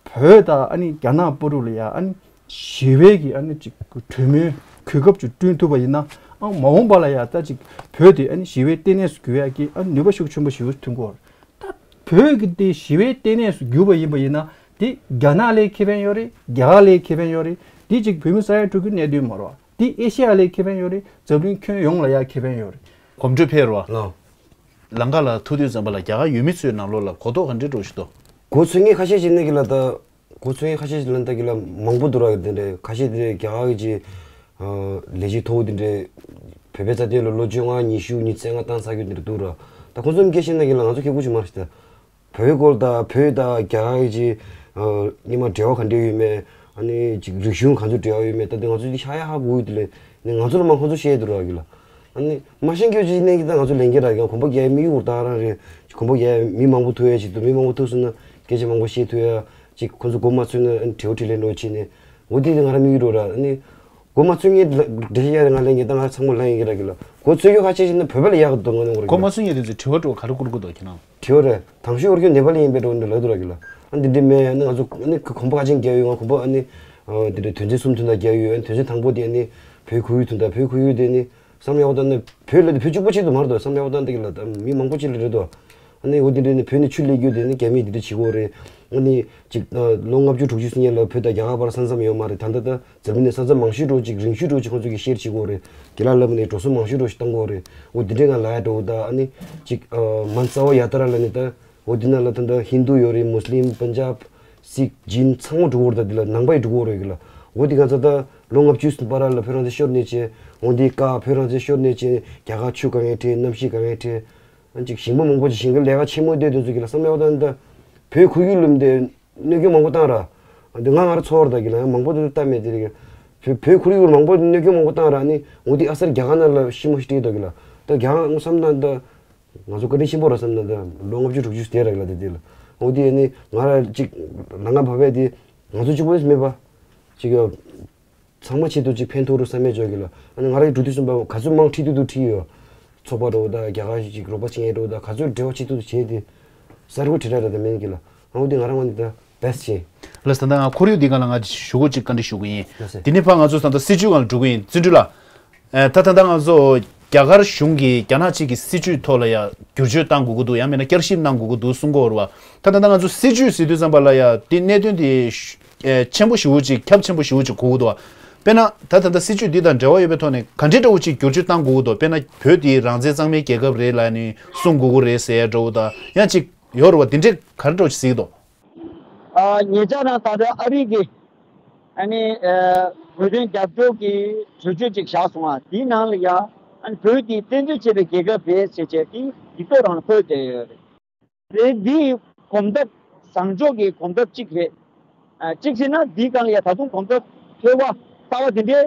བོད་དང་ཨ་ནི་རྒྱ་ནག་བར་དུ་ལ་ཡ་ཨ་ནི་ཞི་བའི་གི་ཨ་ནི་ཅིག་གྲོས་མོལ་གོ་སྐབས་ཅིག་བསྐྲུན་ཐུབ་པ་ཡིན་ན། ཨ་མ་འོངས་པ་ལ་ཡ་ད་ཅིག་བོད་དེ་ཨ་ནི་ཞི་བའི་ལྟེ་གནས་སུ་འགྱུར་ཡག་གི་ཨ་ནི་ནུས་པ་ཤུགས་ཆེན་པོ་ཞིག་ཐོན་གྱི་ཡོད་རེད། ད་བོད་ཀྱི་དེ་ཞི་བའི་ལྟེ་གནས་སུ་འགྱུར་བ་ཡིན་པ་ཡིན་ན། དེ་རྒྱ་ནག་ལའི་ཁེ་ཕན་ཡོད་རེད། རྒྱ་གར་ལའི་ཁེ་ཕན་ཡོད་རེད། དེ་ཅིག་བོད་མི་ས་ཡ་དྲུག་གི་གནད་དོན་མ་རེད་བ། དེ་ཨེ་ཤེ་ཡ་ལའི་ཁེ་ཕན་ཡོད་རེད། འཛམ་གླིང་ཁྱོན་ཡོངས་ལ་ཡ་ཁེ་ཕན་ཡོད་རེད། གོམ་བགྲོད་ཕེབས་རེད་བ། ལོ། ལང་ཀ་ལ་ཐུག་དུས་ཙམ་པ་ལ་རྒྱ་གར་ཡུལ་མི་ཚོའི་ནང་ལོགས་ལ་གོ་རྟོགས་ག་འདྲ་འགྲོ་བཞིན་འདུག་གོ་ཚོད་ངས་ཁ་ཤས་ཤིག་ནས་གི་ལ་ད། གོ་ཚོད་ངས་ཁ་ཤས་ཤིག་ལ་ད་གི་ལ་མང་པོ་འདུག་ར་གི་དེ་འདྲའི་ཁ་ཤས་དེ་འདྲའི་རྒྱ་གར་གི་ཅི། ལས་བྱེད་མཐོ་བོ་དེ་འདྲའི་བོད་པའི་རྩ་དོན་ལ་ལོ་བཅོ་ལྔ་ཉི་ཤུ་ཉི་ཤུ་རྩ་ལྔ་བཏང་ཚར་རྒྱུ་དེ་འདྲ་འདུག་ར། ད་ཁོང་ཚོ་མི་སྐད་བཤད་ན་གི་ལ་ང་ཚོ་སྐད་ཁུག་ཅིག་མ་རེད་ད། བོད་སྐོར་དང་བོད་དང་རྒྱ་གར་གྱི་ཅིག་ཨ་སྔོན་མ་འབྲེལ་བ་ག་འདྲ་ཡོད་མེད། ཨ་ནི་ཅིག་རིག་གཞུང་ག་ཚོད་འབྲེལ་བ་ཡོད་མེད། ད་དེ་ང་ཚོ་འདི་ཤ་ཡ་ཧ་གོ་ཡོད་དེ་ལས་ནི་ང་ཚོ་ལ་མ་ཁོང་ཚོ་བཤད་འདུག་ར་གི་ལ། ཨ་ནི་མ་ཤེས་རྒྱུ་ཅིག་གནས་ཀྱི་ད་ང་ཚོ་ལན་རྒྱག་ར་གི་ཡང་གོམ་པ་རྒྱག་ཡ་མི་ཡོད་ད་རང་རེད། གོམ་པ་རྒྱག་ཡ་མི་མང་པོ་ཐུག་ཡ་ཅིག་འདུག་མི་མང་པོ་ཐུག་སོང་ན་སྐད་ཆ་མང་པོ་བཤད་ཐུབ་ཡ་ཅིག་ཁོང་ཚོ་མགོ་མ་ཚོས་ན་ཨ་ནི་དྲི་བ་དྲིས་ལན་འགྲོ་བྱེད་ནས་འོ་དེ་དེ་ང་ར་མི་ཡོད་འགྲོ་ར། ཨ་ནི། མགོ་མ་ཚོས་ངས་འགྲེལ་བཤད་ཡ་ང་ལེན་གྱི་ད་ང་ཚང་མ་ལེན་ཡིན་གྱི་ར་གི་ལ། མགོ་ཚོས་ཁྱོད་ཁ་ཆེ་ཞིག་ན་བོད་པ་ལ་ཡག་གི་འདུག་ང་ནི་འོ་ར་གི་ལ། མགོ་མ་ཚོས་ངས་དེ་ཚོས་དྲི་བ་དྲི་བ་ག་རེ་བསྐུར་གི་འདུག་ཁྱེད་རང་། དྲི་བ་རེད། དང་ཤོས་འོ་རྒྱུ་ནེ་པ་ལི་ཡིན་པའི་འགྲོ་འདི་ལ་འདུག་ར་གི་ལ། ཨ་འདི་འདྲ་མེད་ཨ་ནི་ང་ཚོ་ཨ་ནི་གོམ་པ་ཁ་ཅན་རྒྱག་ཡོད། ང་གོམ་པ་ཨ་ནི་འདི་འདྲ་དོན་ཚན་གསུམ་དོན་དག་རྒྱག་ཡོད། ཨ་ནི་དོན་ཚན་དང་པོ་དེ་ཨ་ནི་བོད་ཁོར་ཡུག་དོན་དག་བོད་ཁོར་ཡུག་དེ་ཨ་ནི་བསམ་ཡག་པོ་ད་ནི་བོད་ལ་དེ་བོད་གཅིག་པོ་ཆེད་དུ་མ་རེད་དོ། བསམ་ཡག་པོ་ད་འདི་གི་ལ་ད་མི་མང་པོ་ཅིག་ལ་རེད་དོ། ཨ་ནི་འོ་དེ་འདྲ་ནི་བོད་ནས་ཆུ་ལེགས་རྒྱུ་དེ་ནི་རྒྱ་མིས་དེ་འདྲ་བྱེད་ཀྱི་ཡོད་རེད། ཨ་ནི་ཅིག་ལོ་ལྔ་བཅུ་དྲུག་ཅུ་ཟིན་ཡས་ལ་བོད་དང་རྒྱ་གར་བར་ས་མཚམས་ཡོད་མ་རེད། ད་ལྟ་ད་འཛམ་གླིང་ནས་ས་མཚམས་མང་ཤོས་འགྲོ་ཅིག་རིང་ཤོས་འགྲོ་ཅིག་ཁོང་ཚོ་གིས་ཤེར་བྱེད་ཀྱི་ཡོད་རེད། རྒྱ་ལ་ལབ་ནས་འགྲོ་སོང་མང་ཤོས་འགྲོ་ཞིག་བཏང་གི་ཡོད་རེད། འོ་དེ་འདྲ་ང་ལ་ཡ་འགྲོ་ད་ཨ་ནི་ཅིག་མན་ཙ་བ་ཡ་ཏྲ་ལ་ནི་ད་འོ་དེ་ན་ལ་ད་ད་ཧིན་དུ་ཡོད་རེད། མུ་སི་ལིམ་པན་ཇབ་སིག་ཇིན་ཚང་མ་འགྲོ་གི་ཡོད་རེད། ད་དེ་ལ་ནང་པ་ཡི་འགྲོ་གི་ཡོད་རེད་གི་ལ། འོ་དེ་ག་ཚ་ད་ལོ་ལྔ་བཅུ་ཟིན་པ་ར་ལ་བོད་རང་བཙན་ཤོར་ནས་ཅེ་འོ་དེ་ཀ་བོད་རང་བཙན་ཤོར་ནས་ཅེ་རྒྱ་གར་ཆུ་ག་ངས་ཁྲིད་གནམ་གཤིས་ག་ངས་ཁྲིད། ཨ་ཅིག་ཞིང་པ་མང་པོ་ཅིག་ཞིང་ཁ་ལས་ཀ་ཆེན་མོ་བསྡད་དུས་ཚོད་ཀྱི་ལ་བསམ་ཡག་ད་འདི་བོད་ཁོར་ཡུག་ལུམ་དེ་གནོད་སྐྱོན་མང་པོ་བཏང་ར། འདི་ང་ང་ར་ཚོར་བ་ད་གི་ལ་ཡང་མང་པོ་དེ་ལྟ་མེད་དེ་རེད། བོད་བོད་ཁོར་ཡུག་མང་པོ་གནོད་སྐྱོན་མང་པོ་བཏང་ར་ནི་འོ་དེ་ཨ་སར་རྒྱ་གར་ནང་ལ་ཤི་མོ་ཤི་སྤྲད་ད་གི་ལ། ད་རྒྱ་གར་བསམ་ན་ད་ང་ཚོ་བཀའ་དྲིན་ཆེན་པོ་ར་བསམ་ན་ད་ལོ་ལྔ་བཅུ་དྲུག་ཅུ་དེ་ར་གི་ལ་དེ་དེ་ལ། འོ་དེ་ནི་ང་ར་ཅིག་ལ་ང་བ་བས་དེ་ང་ཚོ་གཅིག་པོ་མེད་པ་ཅིག་ཡོད། ཚང་མ་ཆེད་དུ་ཅིག་ཕན་ཐོགས་རུ་བསམ་མེད་ཅོག་གི་ལ། ཨ་ནི་ང་རང་གི་འགྲོ་དུས་གསུམ་པ་ག་ཚོད་མང་ཁྲིད་དུས་དུ་ཁྲིད་ཡོད། ཚོགས་པ་འགྲོ་དང་རྒྱ་གར་ཞིག་ཅིག་རོགས་པ་བྱེད་མཁན་འགྲོ་དང་ག་ཚོད་འབྲེལ་བ་ཆེད་དུ་བྱས་ཏེ། གསར་འགོད་བྲིས་ར་ར་དང་མིན་གི་ལ། ཨ་འོ་དེ་ང་རང་ངོས་ནས་ད་བེ་སི་ཊི་བྱས། ལགས་སོ། ད་ལྟ་ང་ཁོར་ཡུག་འདི་སྒང་ལ་ང་ཞུ་སྒོ་ཅིག་བཀའ་འདྲི་ཞུ་གི་ཡིན། ལགས་སོ། དེ་ནས་ཕར་ང་ཚོ་ད་ལྟ་སྲིད་བྱུས་སྒང་ལ་འགྲོ་གི་ཡིན། བརྩོན་འགྲུས་ལགས། ཨེ་ད་ད་ལྟ་ང་ཚོ་རྒྱ་གར་གཞུང་གིས་རྒྱ་ནག་གཅིག་གི་སྲིད་བྱུས་ཐོག་ལ་ཡ་བསྒྱུར་བཅོས་བཏང་དགོས་ཀྱི་འདུག་ཡང་མིན་ན་བསྐྱར་ཞིབ་གནང་དགོས་ཀྱི་འདུག་གསུང་གི་ཡོད་རེད་བ། ད་ད་ལྟ་ང་ཚོ་སྲིད་བྱུས་ཟེར་དུས་ཙམ་པ་ལ་ཡ་དེ་གནད་དོན་དེ་ཤུ་ཨེ་ཆེན་པོ་ཞེ་པོ་ཅིག་ཁྱབ་ཆེན་པོ་ཞེ་པོ་ཅིག་གོ་གི་འདུག་བ། དཔེར་ན་ད་ད་ལྟ་སྲིད་བྱུས་འདི་དང་འབྲེལ་བ་ཡོད་པའི་ཐོག་ནས་ག་འདྲའི་འདྲ་བོ་ཅིག་བསྒྱུར་བཅོས་བཏང་དགོས་ཀྱི་འདུག་དཔེར་ན་བོད་དེ་རང་བཙན་གཙང་མའི་རྒྱལ་ཁབ་རེད་ལབ་ནས་གསུང་དགོས་ཀྱི་རེད་ཟེར་ཡ་འདྲ་བོ་དང་ཡང་ཅིག་ཡོད་རེད་བ། དེ་འདྲས་ག་རེ་འདྲ་བོ་ཅིག་གཟིགས་ཀྱི་འདུག་ཨ་ཉེ་ཆར་ནང་ད་ལྟ་ཨ་རི་གི་ཨ་ནི་ཨ་བོད་དོན་རྒྱབ་སྐྱོར་གྱི་གྲོས་ཆོད་ཅིག་བཞག་སོང་ང་། དེའི་ནང་ལ་ཡ་ཨ་ནི་བོད་དེ་བཙན་འཛུལ་བྱས་པའི་རྒྱལ་ཁབ་རེད་ཟེར་བྱས་དེ་ཡིག་ཐོག་རང་ལ་འཁོད་བསྡད་ཡོད་རེད། རེད། འདི་གོམ་སྟབས་བཟང་ཕྱོགས་ཀྱི་གོམ་སྟབས་གཅིག་རེད། ཨ་གཅིག་ཟེར་ན་འདིའི་སྒང་ལ་ཡ་ད་དུང་གོམ་སྟབས་འཕེལ་བ་གསར་བ་དེ་འདྲའི་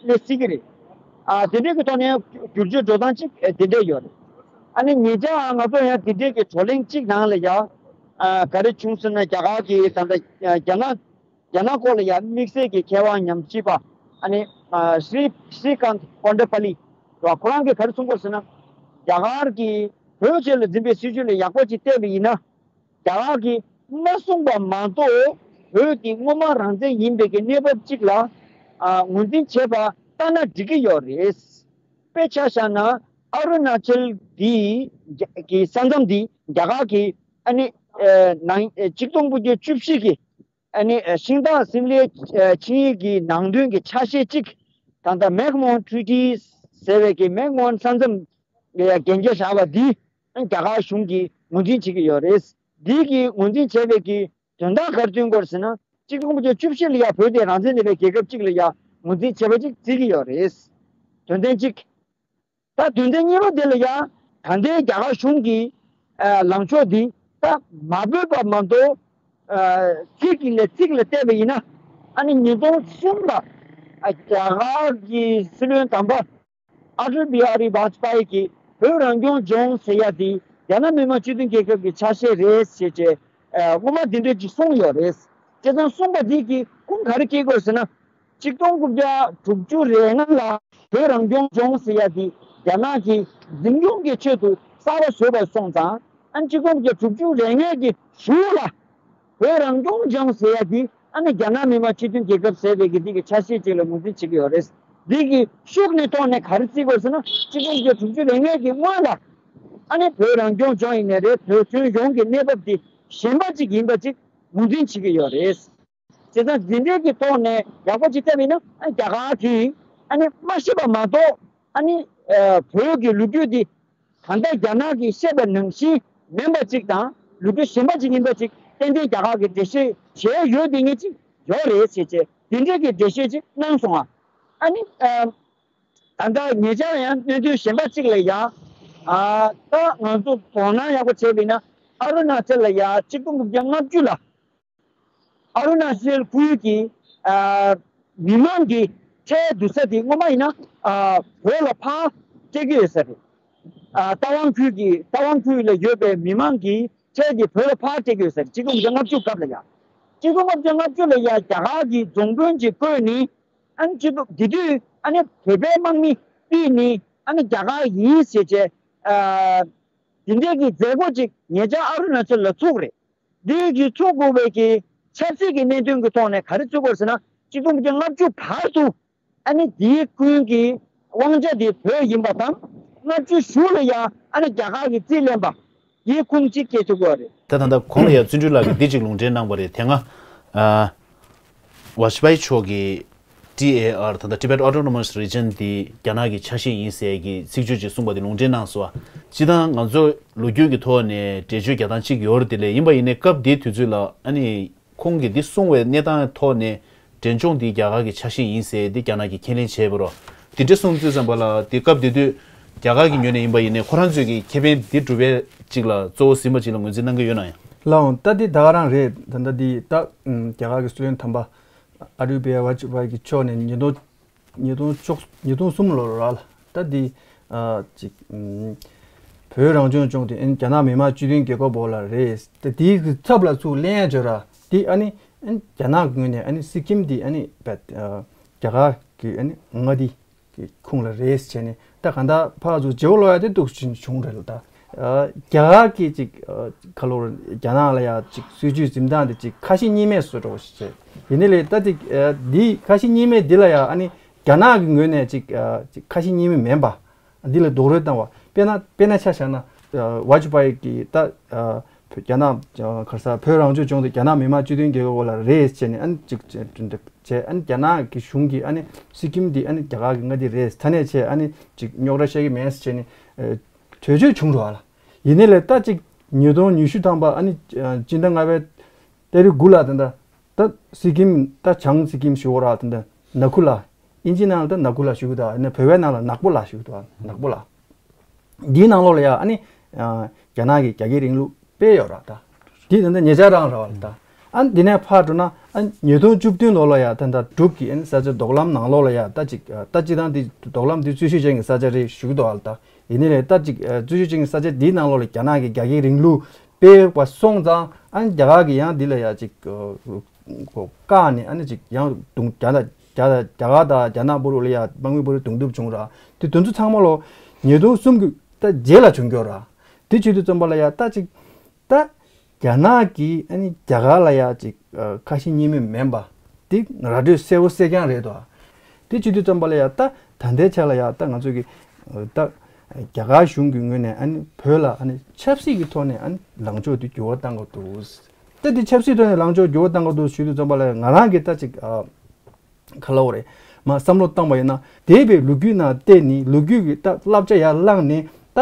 སླེབས་སྲིད་ཀྱི་རེད། ཨ་དེ་འདྲའི་གི་ཐོག་ནས་བསྒྱུར་བཅོས་འགྲོ་སྟངས་གཅིག་ཨ་དེ་འདྲས་ཡོད་རེད། ཨ་ནི་ཉེ་ཆར་ང་ཚོ་ཡང་དེ་འདྲའི་གི་བགྲོ་གླེང་གཅིག་ནང་ལ་ཡ་ཨ་ག་རེ་བྱུང་ཟེར་ན་རྒྱ་གར་གྱི་ད་ལྟ་རྒྱ་ནག་རྒྱ་ནག་སྐོར་ལ་ཡང་དམིགས་བསལ་གྱི་མཁས་དབང་ཉམས་ཞིབ་པ་ཨ་ནི་ཨ་ཤྲི་ཤྲི་ཀཱནྟ་ཀོན་ཌ་པ་ལི་ཁོ་རང་གིས་ག་རེ་གསུངས་པ་ཟེར་ན། རྒྱ་གར་གྱིས་བོད་ཆེད་ལ་འཛིན་པའི་སྲིད་བྱུས་ལ་ཡག་པོ་ཅིག་བལྟས་པ་ཡིན་ན། རྒྱ་གར་གྱིས་མ་གསུངས་པ་མ་གཏོགས་བོད་ཀྱི་སྔོན་མ་རང་བཙན་ཡིན་པའི་གི་གནས་བབ་ཅིག་ལ་ཨ་ངོས་འཛིན་བྱས་པ་ལྟ་ན་འགྲིག་གི་ཡོད་རེད། དཔེ་ཆ་བཞག་ན་ཨ་རུ་ན་ཅལ་འདི་གི་ས་མཚམས་འདི་རྒྱ་གར་གྱིས་ཨ་ནི་ཨ་ནང་ཨ་ཆིག་སྟོང་དགུ་བརྒྱ་བཅུ་བཞི་གི་ཨ་ནི་ཤིང་ཐང་སིམ་ལའི་ཆིངས་ཡིག་གི་ནང་དོན་གྱི་ཆ་ཤས་གཅིག་ད་ལྟ་མེག་མོ་ཧན་ཊི་རི་ཊི་ཟེར་བའི་གི་མེག་མོ་ཧན་ས་མཚམས་ལ་གན་རྒྱ་བཞག་པ་འདི་རྒྱ་གར་གཞུང་གིས་ངོས་འཛིན་བྱེད་ཀྱི་ཡོད་རེད། འདི་གི་ངོས་འཛིན་བྱས་པའི་གི་དོན་དག་ག་རེ་སྟོན་དགོས་ཟེར་ན། གཅིག་སྟོང་དགུ་བརྒྱ་བཅུ་བཞི་ལ་ཡང་བོད་དེ་རང་བཙན་ལྡན་པའི་རྒྱལ་ཁབ་ཅིག་ལ་ཡང་ངོས་འཛིན་བྱས་པ་ཅིག་བརྩི་གི་ཡོད་རེད། དོན་ཚན་གཅིག་ད་དོན་ཚན་གཉིས་པ་དེ་ལ་ཡང་ད་ལྟའི་རྒྱ་གར་གཞུང་གི་ཨ་ལངས་ཕྱོགས་འདི་ད་མ་བོས་པ་མ་གཏོགས། ཨ་ཚིག་གི་ལས་ཚིག་ལ་བལྟས་པ་ཡིན་ན། ཨ་ནི་ཉིས་སྟོང་གསུམ་ལ་ཨ་རྒྱ་གར་གྱི་སྲིད་བློན་དམ་པ་ཨ་ཊལ་བི་ཧ་རི་བཱཇ་པ་ཡི་གིས་བོད་རང་སྐྱོང་ལྗོངས་ཟེར་ཡ་དེ་རྒྱ་ནག་མི་དམངས་སྤྱི་མཐུན་རྒྱལ་ཁབ་ཀྱི་ཆ་ཤས་རེད་ཟེར་བྱས། ཨ་སྔོན་མ་འདི་འདྲ་ཅིག་གསུངས་ཡོད་རེད། བྱས་ཙང་གསུངས་པ་འདི་གིས་ཁུངས་ག་རེ་སྐྱེལ་དགོས་ཟེར་ན། གཅིག་སྟོང་དགུ་བརྒྱ་དྲུག་ཅུ་རེ་ལྔ་ལ་བོད་རང་སྐྱོང་ལྗོངས་ཟེར་ཡ་དེ་རྒྱ་ནག་གིས་འཛིན་སྐྱོང་གི་ཆེད་དུ་གསར་པ་བཟོས་པ་སོང་ཙང་། ཨ་ནི་གཅིག་སྟོང་དགུ་བརྒྱ་དྲུག་ཅུ་རེ་ལྔ་གི་གཞུག་ལ་བོད་རང་སྐྱོང་ལྗོངས་ཟེར་ཡ་དེ་ཨ་ནི་རྒྱ་ནག་མི་དམངས་སྤྱི་མཐུན་རྒྱལ་ཁབ་ཟེར་བའི་གི་འདི་གི་ཆ་ཤས་ཅིག་ལ་ངོས་འཛིན་བྱེད་ཀྱི་ཡོད་རེད། འདི་གི་ཤུགས་ནས་ཐོག་ནས་ག་རེ་བརྩི་དགོས་ཟེར་ན། གཅིག་སྟོང་དགུ་བརྒྱ་དྲུག་ཅུ་རེ་ལྔ་གི་སྔོན་ལ་ཨ་ནི་བོད་རང་སྐྱོང་ལྗོངས་ཡིན་ནའི་རེད། བོད་དོན་ཡོངས་ཀྱི་གནས་བབ་དེ་གཞན་པ་ཅིག་ཡིན་པ་ཅིག་ངོས་འཛིན་བྱེད་ཀྱི་ཡོད་རེད། བྱས་ཙང་འཛིན་གྲྭའི་གི་ཐོག་ནས་ཡག་པོ་ཅིག་བལྟས་པ་ཡིན་ན། ཨ་རྒྱ་གར་གྱིས་ཨ་ནི་མ་ཤེས་པ་མ་གཏོགས། ཨ་ནི་ཨ་བོད་ཀྱི་ལོ་རྒྱུས་འདི་ད་ལྟ་རྒྱ་ནག་གིས་བཤད་པ་ནང་བཞིན་མིན་པ་ཅིག་དང་། ལོ་རྒྱུས་གཞན་པ་ཅིག་ཡིན་པ་ཅིག་ཏན་ཏན་རྒྱ་གར་གྱིས་འགྲེལ་བཤད་བྱས་ཡོད་དེ་ངེས་ཅིག་ཡོད་རེད་ཟེར་བྱས། འདི་འདྲའི་གི་འགྲེལ་བཤད་ཅིག་གནང་སོང་ང་། ཨ་ནི་ཨ་ད་ལྟ་ཉེ་ཆར་ཡང་གནད་དོན་གཞན་པ་ཅིག་ལ་ཡང་། ཨ་ད་ང་ཚོ་དོ་སྣང་ཡག་པོ་བྱས་པ་ཡིན་ན། ཨ་རུ་ན་ཅལ་ལ་ཡང་གཅིག་སྟོང་དགུ་བརྒྱ་ལྔ་བཅུ་ལ། ཨ་རུ་ན་ཅལ་ཁུལ་གྱི་ཨ་མི་མང་གི་ཁྲལ་བསྡུ་ས་དེ་སྔོན་མ་ཡིན་ན་ཨ་བོད་ལ་ཕར་སྤྲད་ཀྱི་ཡོད་ས་རེད། ཨ་རྟ་དབང་ཁུལ་གྱི་རྟ་དབང་ཁུལ་ལ་ཡོད་པའི་མི་མང་གི་ཁྲལ་དེ་བོད་ལ་ཕར་སྤྲད་ཀྱི་ཡོད་ས་རེད། གཅིག་སྟོང་དགུ་བརྒྱ་ལྔ་བཅུ་སྐབས་ལ་ཡ། གཅིག་སྟོང་དགུ་བརྒྱ་ལྔ་བཅུ་ལ་ཡ་རྒྱ་གར་གྱི་རྫོང་དཔོན་ཅིག་བསྐོས་ནས། ཨ་ནི་སྤྱི་འཐུས་དེ་དུས་ཨ་ནི་བོད་པའི་དམག་མི་བཏུལ་ནས་ཨ་ནི་རྒྱ་གར་ཡིན་ཟེར་བྱས། ཨ་དེ་འདྲའི་གི་མཛད་སྒོ་ཅིག་ཉེ་ཆར་ཨ་རུ་ན་ཅལ་ལ་ཚུགས་རེད། འདི་གི་ཚོགས་དགོས་པའི་གི་ཆབ་སྲིད་ཀྱི་གནད་དོན་གྱི་ཐོག་ནས་ག་རེ་བརྩི་དགོས་ཟེར་ན། གཅིག་སྟོང་དགུ་བརྒྱ་ལྔ་བཅུ་བར་དུ་ཨ་ནི་དེའི་ཀུན་གྱི་དབང་ཆ་དེ་བོད་ཡིན་པ་དང་། ལྔ་བཅུ་གཞུག་ལ་ཡང་ཨ་ནི་རྒྱ་གར་གྱིས་རྩིས་ལེན་པ། དེའི་ཁུངས་གཅིག་སྐྱེལ་ཐུབ་དགོས་རེད། ད་ད་ལྟ་གོང་ལ་ཡང་བརྩོན་འགྲུས་ལགས་ཀྱིས་འདི་གཅིག་ལུང་འདྲེན་གནང་བ་རེད། དེ་སྔ་ཨ་ཝ་ཇ་པ་ཡི་མཆོག་གིས། ཊི་ཨེ་ཨར། ད་ལྟ་Tibet Autonomous Region འདི་རྒྱ་ནག་གི་ཆ་ཤས་ཡིན་ཟེར་གྱི་ཚིག་བརྗོད་ཅིག་གསུངས་པ་དེ་ལུང་འདྲེན་གནང་སོང་བ། སྤྱིར་བཏང་ང་ཚོ་ལོ་རྒྱུས་ཀྱི་ཐོག་ནས་འགྲེལ་བརྗོད་རྒྱག་སྟངས་གཅིག་ཡོད་རེད། དེ་ལས་ཡིན་པ་ཡིན་ནའི་སྐབས་དེའི་དུས་ཚོད་ལ་ཨ་ནི་ཁོང་གིས་འདི་གསུངས་པའི་གནས་སྟངས་ཐོག་ནས་འབྲས་ལྗོངས་འདི་རྒྱ་གར་གྱི་ཆ་ཤས་ཡིན་ཟེར་འདི་རྒྱ་ནག་གིས་ཁས་ལེན་བྱས་པ་རེད། དེ་འདྲ་གསུངས་དུས་ཙམ་པ་ལ་དེ་སྐབས་དེ་དུས་རྒྱ་གར་གྱི་ངོས་ནས་ཡིན་པ་ཡིན་ནའི་ཁོ་རང་ཚོས་ཀྱི་ཁེ་ཕན་འདི་སྒྲུབ་པའི་གཅིག་ལ་གཙོ་བོ་ཟིན་པ་གཅིག་ལ་ངོས་འཛིན་གནང་གི་ཡོད་ན་ཡང་། ལགས་འོང་། ད་འདི་ད་ག་རང་རེད། ད་ལྟ་འདི་ད་ཨུམ་རྒྱ་གར་གྱི་སྲིད་བློན་དམ་པ་ཨ་ཊལ་བི་ཧ་རི་ཝ་ཇ་པ་ཡི་གི་མཆོག་ནས་ཉིས་སྟོང་ཉིས་སྟོང་བཅུ་ཉིས་སྟོང་གསུམ་ལོར་ར་ལ། ད་འདི་ཨ་ཅིག་ཨུམ་བོད་རང་སྐྱོང་ལྗོངས་དེ་ཨ་ནི་རྒྱ་ནག་མི་དམངས་སྤྱི་མཐུན་རྒྱལ་ཁབ་འོག་ལ་རེད། ད་དེའི་གི་ཚབ་ལ་ཚུར་གླེང་ཡ་བྱོས་ར། དེ་ཨ་ནི་ཨ་ནི་རྒྱ་ནག་གི་ངོས་ནས་ཨ་ནི་སི་ཀིམ་དེ་ཨ་ནི་བད་ཨ་རྒྱ་གར་གི་ཨ་ནི་མངའ་སྡེ་གི་ཁུངས་ལ་རེད་ཟེར་བྱས་ནས། ད་གང་ལྟར་ཕར་ཚུར་བརྗེ་པོ་སློག་ཡ་དེ་འདུག་ཕྱིན་བྱུང་རེད་ལ། ད་ཨ་རྒྱ་གར་གྱི་ཅིག་ཨ་ཁ་ལོར་རྒྱ་ནག་ལ་ཡ་ཅིག་སྲིད་ཇུས་འཛིན་སྟངས་དེ་ཅིག་ཁ་ཞེ་གཉིས་མེད་བཟོ་འགྲོ་ཞེས་བྱས། ཡིན་ནའི་ལས་ད་ཅིག་ཨ་འདི་ཁ་ཞེ་གཉིས་མེད་འདི་ལ་ཡ་ཨ་ནི་རྒྱ་ནག་གི་ངོས་ནས་ཅིག་ཨ་ཅིག་ཁ་ཞེ་གཉིས་མེད་མིན་པ། འདི་ལ་རྡོག་རོལ་བཏང་བ། དཔེར་ན་དཔེར་ན་ཆ་བཞག་ན། ཝ་ཇ་པ་ཡི་གིས་ད་ཨ་རྒྱ་ནག་ཨ་ག་རེ་ཟེར། བོད་རང་སྐྱོང་ལྗོངས་དེ་རྒྱ་ནག་མི་དམངས་སྤྱི་མཐུན་རྒྱལ་ཁབ་འོག་ལ་རེད་ཟེར་ནས་ཨ་ནི་ཅིག་བྱས། ཨ་ནི་རྒྱ་ནག་གི་གཞུང་གིས་ཨ་ནི་སི་ཀིམ་འདི་ཨ་ནི་རྒྱ་གར་གྱི་མངའ་སྡེ་རེད། ད་ནས་བྱས་ཨ་ནི་ཅིག་རྙོག་དྲ་བཤད་ཀྱི་མེད་ཟེར་ནས་ཨ་གྲོས་ཆོད་བྱུང་འགྲོ་བ་ལ། ཡིན་ནའི་ལས་ད་ཅིག་ཉིས་སྟོང་ཉི་ཤུ་ཐམ་པ་ཨ་ནི་ཨ་སྤྱི་ཟླ་ལྔ་པའི་ཏ་རིག་དགུ་ལ་ད་ད་ད་སི་ཀིམ་ད་བྱང་སི་ཀིམ་ཞུ་བ་ར། ད་ད་ན་ཁུ་ལ། ཨིན་ཇི་ནང་ལ་ད་ན་ཁུ་ལ་ཞུ་གི་འདུག་ཨ་ནི་བོད་པའི་ནང་ལ་ནག་པོ་ལ་ཞུ་གི་འདུག་ནག་པོ་ལ། འདིའི་ནང་ལོགས་ལ་ཡ་ཨ་ནི་ཨ་རྒྱ་ནག་གི་རྒྱ་སྐྱེད་རིང་ལུགས་སྤེལ་ཡོད་ར་ད། འདི་ད་ད་ཉེ་ཆར་རང་ར་བ་ལ་ད། ཨ་ནི་འདི་ནས་ཕར་འགྲོ་ན་ཨ་ཉིས་སྟོང་བཅུ་བདུན་ལོ་ལ་ཡ་ད་ད་འབྲུག་གི་ཨ་ནི་ས་ཆ་རྡོག་ལམ་ནང་ལོགས་ལ་ཡ་ད་ཅིག་ད་ཅིག་དང་འདི་རྡོག་ལམ་འདི་རྩོད་གཞི་ཅན་གྱི་ས་ཆ་རེད་ཞུ་གི་འདུག་ཨ་ལ་ད། ཡིན་ནའི་ལས་ད་ཅིག་ཨ་རྩོད་གཞི་ཅན་གྱི་ས་ཆ་འདིའི་ནང་ལོགས་ལ་རྒྱ་ནག་གི་རྒྱ་སྐྱེད་རིང་ལུགས་སྤེལ་བ་སོང་ཙང་ཨ་ནི་རྒྱ་གར་གྱིས་ཡང་འདི་ལ་ཡ་ཅིག་ཨ་ཁོ་བཀག་ནས་ཨ་ནི་ཅིག་ཡང་རྡུང་རྒྱ་ནག་རྒྱ་རྒྱ་གར་དང་རྒྱ་ནག་བར་ལ་ཡ་དམག་མི་བར་གདོང་ཐུག་བྱུང་ར། དེ་དོན་ཚུལ་ཚང་མ་ལོ་ཉིས་སྟོང་གསུམ་གྱི་ད་རྗེས་ལ་བྱུང་ཀྱོག་ར། དེ་བྱེད་དུས་ཙམ་པ་ལ་ཡ་ད་ཅིག་ད་རྒྱ་ནག་གིས་ཨ་ནི་རྒྱ་གར་ལ་ཡ་ཅིག་ཨ་ཁ་ཞེ་གཉིས་མེད་མིན་པ་དེ་ར་སྤྲོད་གསལ་པོ་གསལ་རྐྱང་རེད་དོ། དེ་བྱེད་དུས་ཙམ་པ་ལ་ཡ་ད་ད་ལྟའི་ཆ་ལ་ཡ་ད་ང་ཚོ་གི་ཨ་ད་རྒྱ་གར་གཞུང་གི་ངོས་ནས་ཨ་ནི་བོད་ལ་ཨ་ནི་ཆབ་སྲིད་ཀྱི་ཐོག་ནས་ཨ་ནི་ལངས་ཕྱོགས་དེ་འགྱུར་བ་བཏང་དགོས་འདུག་ད་དེ་ཆབ་སྲིད་ཐོག་ནས་ལངས་ཕྱོགས་འགྱུར་བ་བཏང་དགོས་འདུག་ཞུ་དུས་ཙམ་པ་ལ་ང་རང་གིས་ད་ཅིག་ཨ་ག་ལབ་དགོས་རེད། མ་བསམ་བློ་བཏང་བ་ཡིན་ན་འདས་པའི་ལོ་རྒྱུས་ནང་བལྟས་ནས་ལོ་རྒྱུས་ཀྱི་ད་བསླབ་བྱ་ཡར་བླངས་ནས་ད་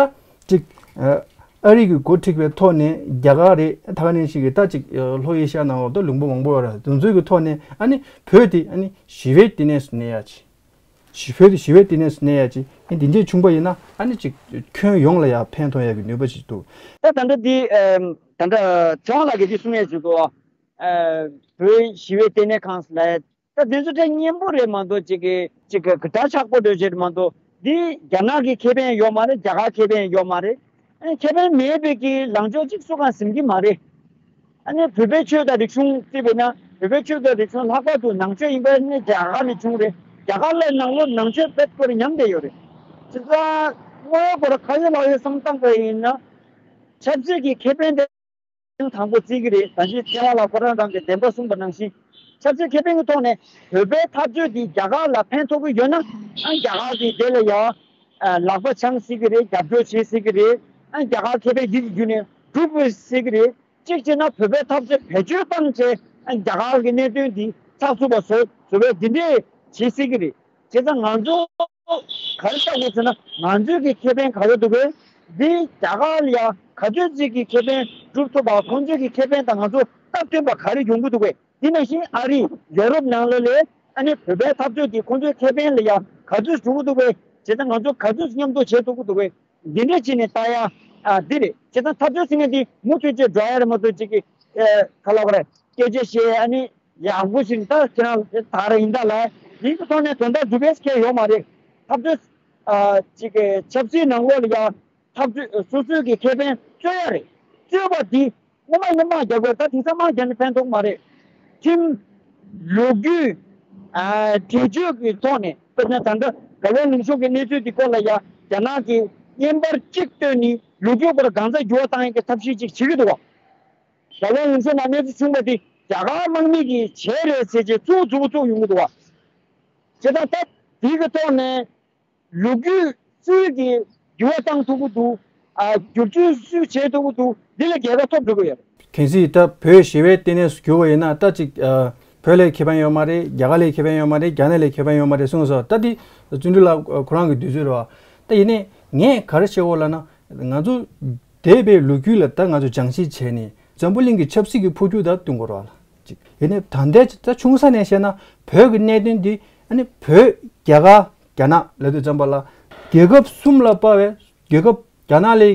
ཅིག་ཨ་ ཨ་རི་གི་འགོ་ཁྲིད་པའི་ཐོག་ནས་རྒྱ་གར་རེད། ད་ག་ནང་བཞིན་གྱི་ད་ཅིག་ལྷོ་ཨེ་ཤ་ནང་ལོགས་ད་ལུང་པ་མང་པོ་ཡོད་རེད། དེ་ཚོའི་གི་ཐོག་ནས་ཨ་ནི་བོད་དེ་ཨ་ནི་ཞི་བའི་བསྟི་གནས་སུ་གནས་ཡ་ཅིག་ཞི་བོད་དེ་ཞི་བའི་བསྟི་གནས་སུ་གནས་ཡ་ཅིག་ཨ་འདི་འདྲས་བྱུང་པ་ཡིན་ན་ཨ་ནི་ཅིག་ཁྱོན་ཡོངས་ལ་ཡ་ཕན་ཐོགས་ཡ་གི་ནུས་པ་ཅིག་འདུག་ད་ད་ལྟ་འདི་ཨམ་ད་ལྟ་ཚེ་དབང་ལགས་ཀྱིས་འདི་གསུང་ཡས་བྱེད་དགོས། ཨ་བོད་ཞི་བའི་བསྟི་གནས་ཁང་ལ་ད་འདི་ཚོ་ད་སྙན་པོ་རེད་མ་གཏོགས་ཅིག་གི་ཅིག་གི་གྲ་ཆག་པོ་འདྲ་བྱེད་མ་གཏོགས་འདི་རྒྱ་ནག་གི་ཁེ་ཕན་ཡོད་མ་རེད། རྒྱ་གར་ཁེ་ཕན་ཡོད་མ་རེད། ཨ་ཁེ་ཕན་མེད་པའི་གི་ལངས་ཕྱོགས་ཅིག་སུ་གང་ཟིན་གྱི་མ་རེད། ཨ་ནི་བོད་པའི་ཆོས་དང་རིག་གཞུང་བརྩིས་པས་ན་བོད་པའི་ཆོས་དང་རིག་གཞུང་ལྷག་པར་དུ་ནང་ཆོས་ཡིན་པ་ནི་རྒྱ་གར་ནས་བྱུང་རེད། རྒྱ་གར་ལ་ནང་ལོགས་ནང་ཆོས་དཔེ་སྐོར་ཉམས་བསྡད་ཡོད་རེད། བྱས་ཙང་དངོས་ཡོད་སྐོར་ཁ་ཡོད་ལག་ཡོད་བསམ་བཏང་པ་ཡིན་ན་ཆབ་སྲིད་ཀྱི་ཁེ་ཕན་དེ་དང་པོ་བརྩི་གི་རེད། ད་གིན་ཚེ་དབང་ལགས་ཁོ་རང་རང་གི་བདེན་པ་གསུངས་པ་ནང་བཞིན་ཆབ་སྲིད་ཁེ་ཕན་གྱི་ཐོག་ནས་བོད་པའི་འཐབ་རྩོད་འདི་རྒྱ་གར་ལ་ཕན་ཐོགས་ཀྱི་ཡོད་ན་ཨ་རྒྱ་གར་གྱིས་དེ་ལ་ཡང་ལག་པ་འཆང་སྲིད་ཀྱི་རེད། རྒྱབ་སྐྱོར་བྱེད་སྲིད་ཀྱི་རེད། ཨ་རྒྱ་གར་ཁེ་ཕན་འདི་གི་བརྒྱུད་ནས་སྒྲུབ་དགོས་སྲིད་ཀྱི་རེད། གཅིག་བྱས་ན་བོད་པའི་འཐབ་རྩོད་བེད་སྤྱོད་བཏང་བྱས་ཨ་རྒྱ་གར་གྱི་གནད་དོན་འདི་ཚགས་ཚུད་པ་བཟོ་བཟོ་བའི་འདི་འདྲས་བྱེད་སྲིད་ཀྱི་རེད། བྱས་ཙང་ང་ཚོ་ག་རེ་བལྟ་དགོས་ཟེར་ན་ང་ཚོའི་གི་ཁེ་ཕན་ག་རེ་འདུག་གས། འདི་རྒྱ་གར་ལ་ཡ་ག་ཚོད་ཅིག་གི་ཁེ་ཕན་སྒྲུབ་ཐུབ་པ་ཁོང་ཚོའི་གི་ཁེ་ཕན་དང་ང་ཚོ་སྟབས་བསྟུན་པ་ག་རེ་ཡོང་གི་འདུག་གས། དེ་ནང་བཞིན་ཨ་རི་ཡོ་རོབ་ནང་ལོགས་ལ་ཨ་ནི་བོད་པའི་འཐབ་རྩོད་འདི་ཁོང་ཚོའི་ཁེ་ཕན་ལ་ཡ་ག་ཚོད་འགྲོ་གི་འདུག་གས། བྱས་ཙང་ང་ཚོ་ག་ཚོད་མཉམ་དུ་བྱེད་ཐུབ་ཀྱི་འདུག་གས། འདི་འདྲ་བྱས་ནས་ལྟ་ཡ་ཨ་འདི་རེད། བྱས་ཙང་འཐབ་རྩོད་ཟེར་མཁན་འདི་མུ་མཐུད་བྱས་འགྲོ་ཡ་རེད་མ་གཏོགས་ཅིག་གི་ཨ་ག་ལབ་དགོས་རེད། སྐད་ཆ་བཤད་ཨ་ནི་ཡག་པོ་ཞིག་ད་ཁྱེད་རང་ད་རེ་ཡིན་ད་ལ་ཡིན་གྱི་ཐོག་ནས་དོན་དག་འགྲུབ་པའི་སྐད་ཡོད་མ་རེད། འཐབ་རྩོད་ཨ་ཅིག་གི་ཆབ་སྲིད་ནང་ལོགས་ལ་ཡ་འཐབ་རྩོད་སོ་སོའི་གི་ཁེ་ཕན་རྩོད་ཡ་རེད། རྩོད་པ་འདི་སྔོན་མ་སྔོན་མ་རྒྱབ་དགོས། ད་དེང་སང་མ་རྒྱབ་ནས་ཕན་ཐོགས་མ་རེད། ཁྲིམས་ལོ་རྒྱུས་ཨ་འགྲེལ་བརྗོད་ཀྱི་ཐོག་ནས་དཔེར་ན་ད་ལྟ་རྒྱལ་བ་རིན་པོ་ཆེ་གི་གནས་ཚུལ་འདི་སྐོར་ལ་ཡ་རྒྱ་ནག་གིས་བརྙན་པར་གཅིག་བཏོན་ནས་ལོ་རྒྱུས་སྐོར་གང་ཚ་འགྱུར་བ་བཏང་ཡག་གི་ཐབས་ཤེས་ཅིག་བྱེད་ཀྱི་འདུག་བ། རྒྱལ་བ་རིན་པོ་ཆེ་ནང་གནས་ཚུལ་བྱུང་བ་དེ་རྒྱ་གར་དམག་མི་གིས་བྱས་རེད་ཟེར་བྱས་གཙོ་བོ་གཙོ་བོ་གཙོ་བོ་ཡོང་གི་འདུག་བ། བྱས་ཙང་ད་དེ་གི་ཐོག་ནས་ལོ་རྒྱུས་སུས་ཀྱིས་འགྱུར་བ་བཏང་ཐུབ་ཀྱི་འདུག་ཨ་བསྒྱུར་བཅོས་སུས་བྱེད་ཐུབ་ཀྱི་འདུག་འདི་ལ་རྒྱལ་ཁ་ཐོབ་འགྲོ་གི་ཡོད་རེད། གལ་སྲིད་ད་བོད་ཞི་བའི་ལྟེ་གནས་སུ་གྱུར་བ་ཡིན་ན་ད་ཅིག་ཨ་བོད་ལ་ཁེ་ཕན་ཡོད་མ་རེད། རྒྱ་གར་ལ་ཁེ་ཕན་ཡོད་མ་རེད། རྒྱ་ནག་ལ་ཁེ་ཕན་ཡོད་མ་རེད་གསུངས་སོང་། ད་འདི་བརྩོན་འགྲུས་ལགས་ཁོ་རང་གི་འདོད་ཚུལ་རེད་བ། ད་ཡིན་ནའི་ངས་ག་རེ་བཤད་འོ་ལབ་ན་ང་ཚོ་འདས་པའི་ལོ་རྒྱུས་ལ་ད་ང་ཚོ་སྦྱང་བཤད་བྱས་ནས་འཛམ་བུ་གླིང་གི་ཆབ་སྲིད་ཀྱི་འཕོ་འགྱུར་ད་སྟོན་དགོས་རེད་བ་ལ། ཅིག་ཡིན་ནའི་ད་ལྟའི་ད་ཆུང་ས་ནས་བཤད་ན་བོད་ཀྱི་གནད་དོན་འདི་ཨ་ནི་བོད་རྒྱ་གར་རྒྱ་ནག་ལབ་དུས་ཙམ་པ་ལ་རྒྱལ་ཁབ་གསུམ་ལ་དཔག་པའི་རྒྱལ་ཁབ་རྒྱ་ནག་ལའི་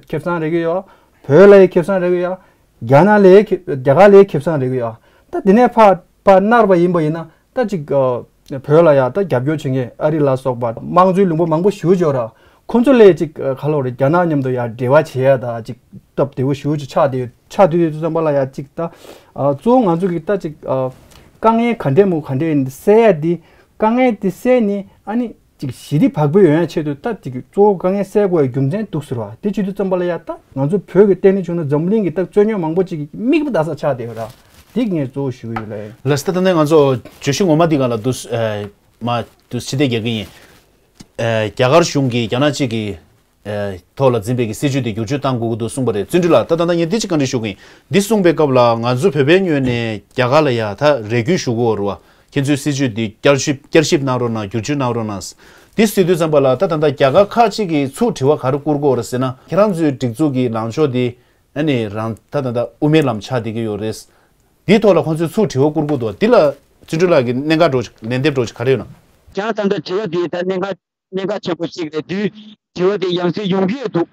ཁེ་བཟང་རག་གི་ཡོད། བོད་ལའི་ཁེ་བཟང་རག་གི་ཡོད། རྒྱ་ནག་ལའི་ཁེ་རྒྱ་གར་ལའི་ཁེ་བཟང་རག་གི་ཡོད། ད་འདི་ནས་ཕར་ཕར་ནར་བ་ཡིན་པ་ཡིན་ན་ད་ཅིག་བོད་ལ་ཡ་ད་རྒྱབ་སྐྱོར་བྱེད་མཁན་ཨ་རི་ལ་སོགས་པ་དམངས་གཙོའི་ལུང་པ་མང་པོ་ཞེ་པོ་ཅིག་ཡོད་ར། ཁོ་ཚོ་ལའི་ཅིག་ག་ལབ་དགོས་རེད། རྒྱ་ནག་མཉམ་དུ་ཡ་འབྲེལ་བ་བྱེད་ཡ་ད་ཅིག་སྟབས་བདེ་པོ་ཞེ་པོ་ཅིག་ཆགས་བསྡད་ཡོད། ཆགས་བསྡད་ཡོད་དུས་ཙམ་པ་ལ་ཡ་ཅིག་ད་གཙོ་བོ་ང་ཚོ་གི་ད་ཅིག་དཀའ་ངལ་ག་འདྲས་མོ་ག་འདྲས་ཡིན་སེལ་ཡ་འདི་དཀའ་ངལ་འདི་སེལ་ནི་ཨ་ནི་ཅིག་ཞི་བདེ་བག་ཕེབས་ཡོང་ཡ་ཆེད་དུ་ད་ཅིག་གཙོ་བོ་དཀའ་ངལ་སེལ་དགོས་ཡ་རྒྱུ་མཚན་འདུག་ཟེར་བ། དེ་བྱེད་དུས་ཙམ་པ་ལ་ཡ་ད་ང་ཚོ་བོད་ཀྱི་ལྟེ་གནས་བྱུང་ན་འཛམ་བུ་གླིང་གི་ད་རྩོད་རྙོག་མང་པོ་ཅིག་གི་མིག་དཔེ་ལྟ་ས་ཆགས་བསྡད་ཡོད་ར། དེ་ངས་གཙོ་བོ་ཞུ་གི་ཡོད་ལ། ལགས་སོ། ད་ལྟ་ནས་ང་ཚོ་བརྗོད་གཞི་ངོ་མ་འདི་སྒང་ལ་འདུག་ཨ་མ་འདུག་ཕྱི་བལྟས་རྒྱག་གི་ཡིན། ཨ་རྒྱ་གར་གཞུང་གིས་རྒྱ་ནག་གཅིག་གི་ཨ་ཐོག་ལ་འཛིན་པའི་གི་སྲིད་བྱུས་དེ་བསྒྱུར་བཅོས་བཏང་དགོས་ཀྱི་འདུག་གསུངས་པ་རེད། བརྩོན་འགྲུས་ལགས། ད་ད་ལྟ་ངས་འདི་གཅིག་བཀའ་འདྲི་ཞུ་གི་ཡིན། འདི་གསུངས་པའི་སྐབས་ལ་ང་ཚོ་བོད་པའི་ངོས་ནས་རྒྱ་གར་ལ་ཡ་ད་རེ་སྐུལ་ཞུ་དགོས་རེད་བ། ཁྱེད་ཚོས་སྲིད་བྱུས་འདི་བསྐྱར་ཞིབ་བསྐྱར་ཞིབ་གནང་རོགས་གནང་། བསྒྱུར་བཅོས་གནང་རོགས་གནང་། འདི་ཟེར་དུས་ཙམ་པ་ལ་ད་ད་ལྟ་རྒྱ་གར་ཁག་ཅིག་གིས་ཚུར་དྲི་བ་ག་རེ་བསྐུར་གྱི་ཡོད་རེད་ཟེར་ན། ཁྱེད་རང་ཚོའི་སྒྲིག་འཛུགས་ཀྱི་ལངས་ཕྱོགས་འདི་ཨ་ནི་རང་ད་ད་ད་དབུ་མའི་ལམ་ཆགས་བསྡད་ཀྱི་ཡོད་རེད། འདིའི་ཐོག་ལ་ཁོང་ཚོས་ཚུར་དྲི་བ་བསྐུར་གྱི་འདུག་འདི་ལ་བརྩོན་འགྲུས་ལགས་ཀྱི་གནད་འགག་འདྲ་པོ་ཅིག་ལན་འདེབས་འདྲ་པོ་ཅིག་ག་རེ་ཡོད་ན། ཁྱེད་རང་ད་ལྟ་དྲི་བ་འདི་ད་གནད་འགག་གནད་འགག་ཆེན་པོ་གཅིག་རེད། དུས་དྲི་བ་དེ་ཡང་སེ་ཡོང་གི་ཡོད་འདུག་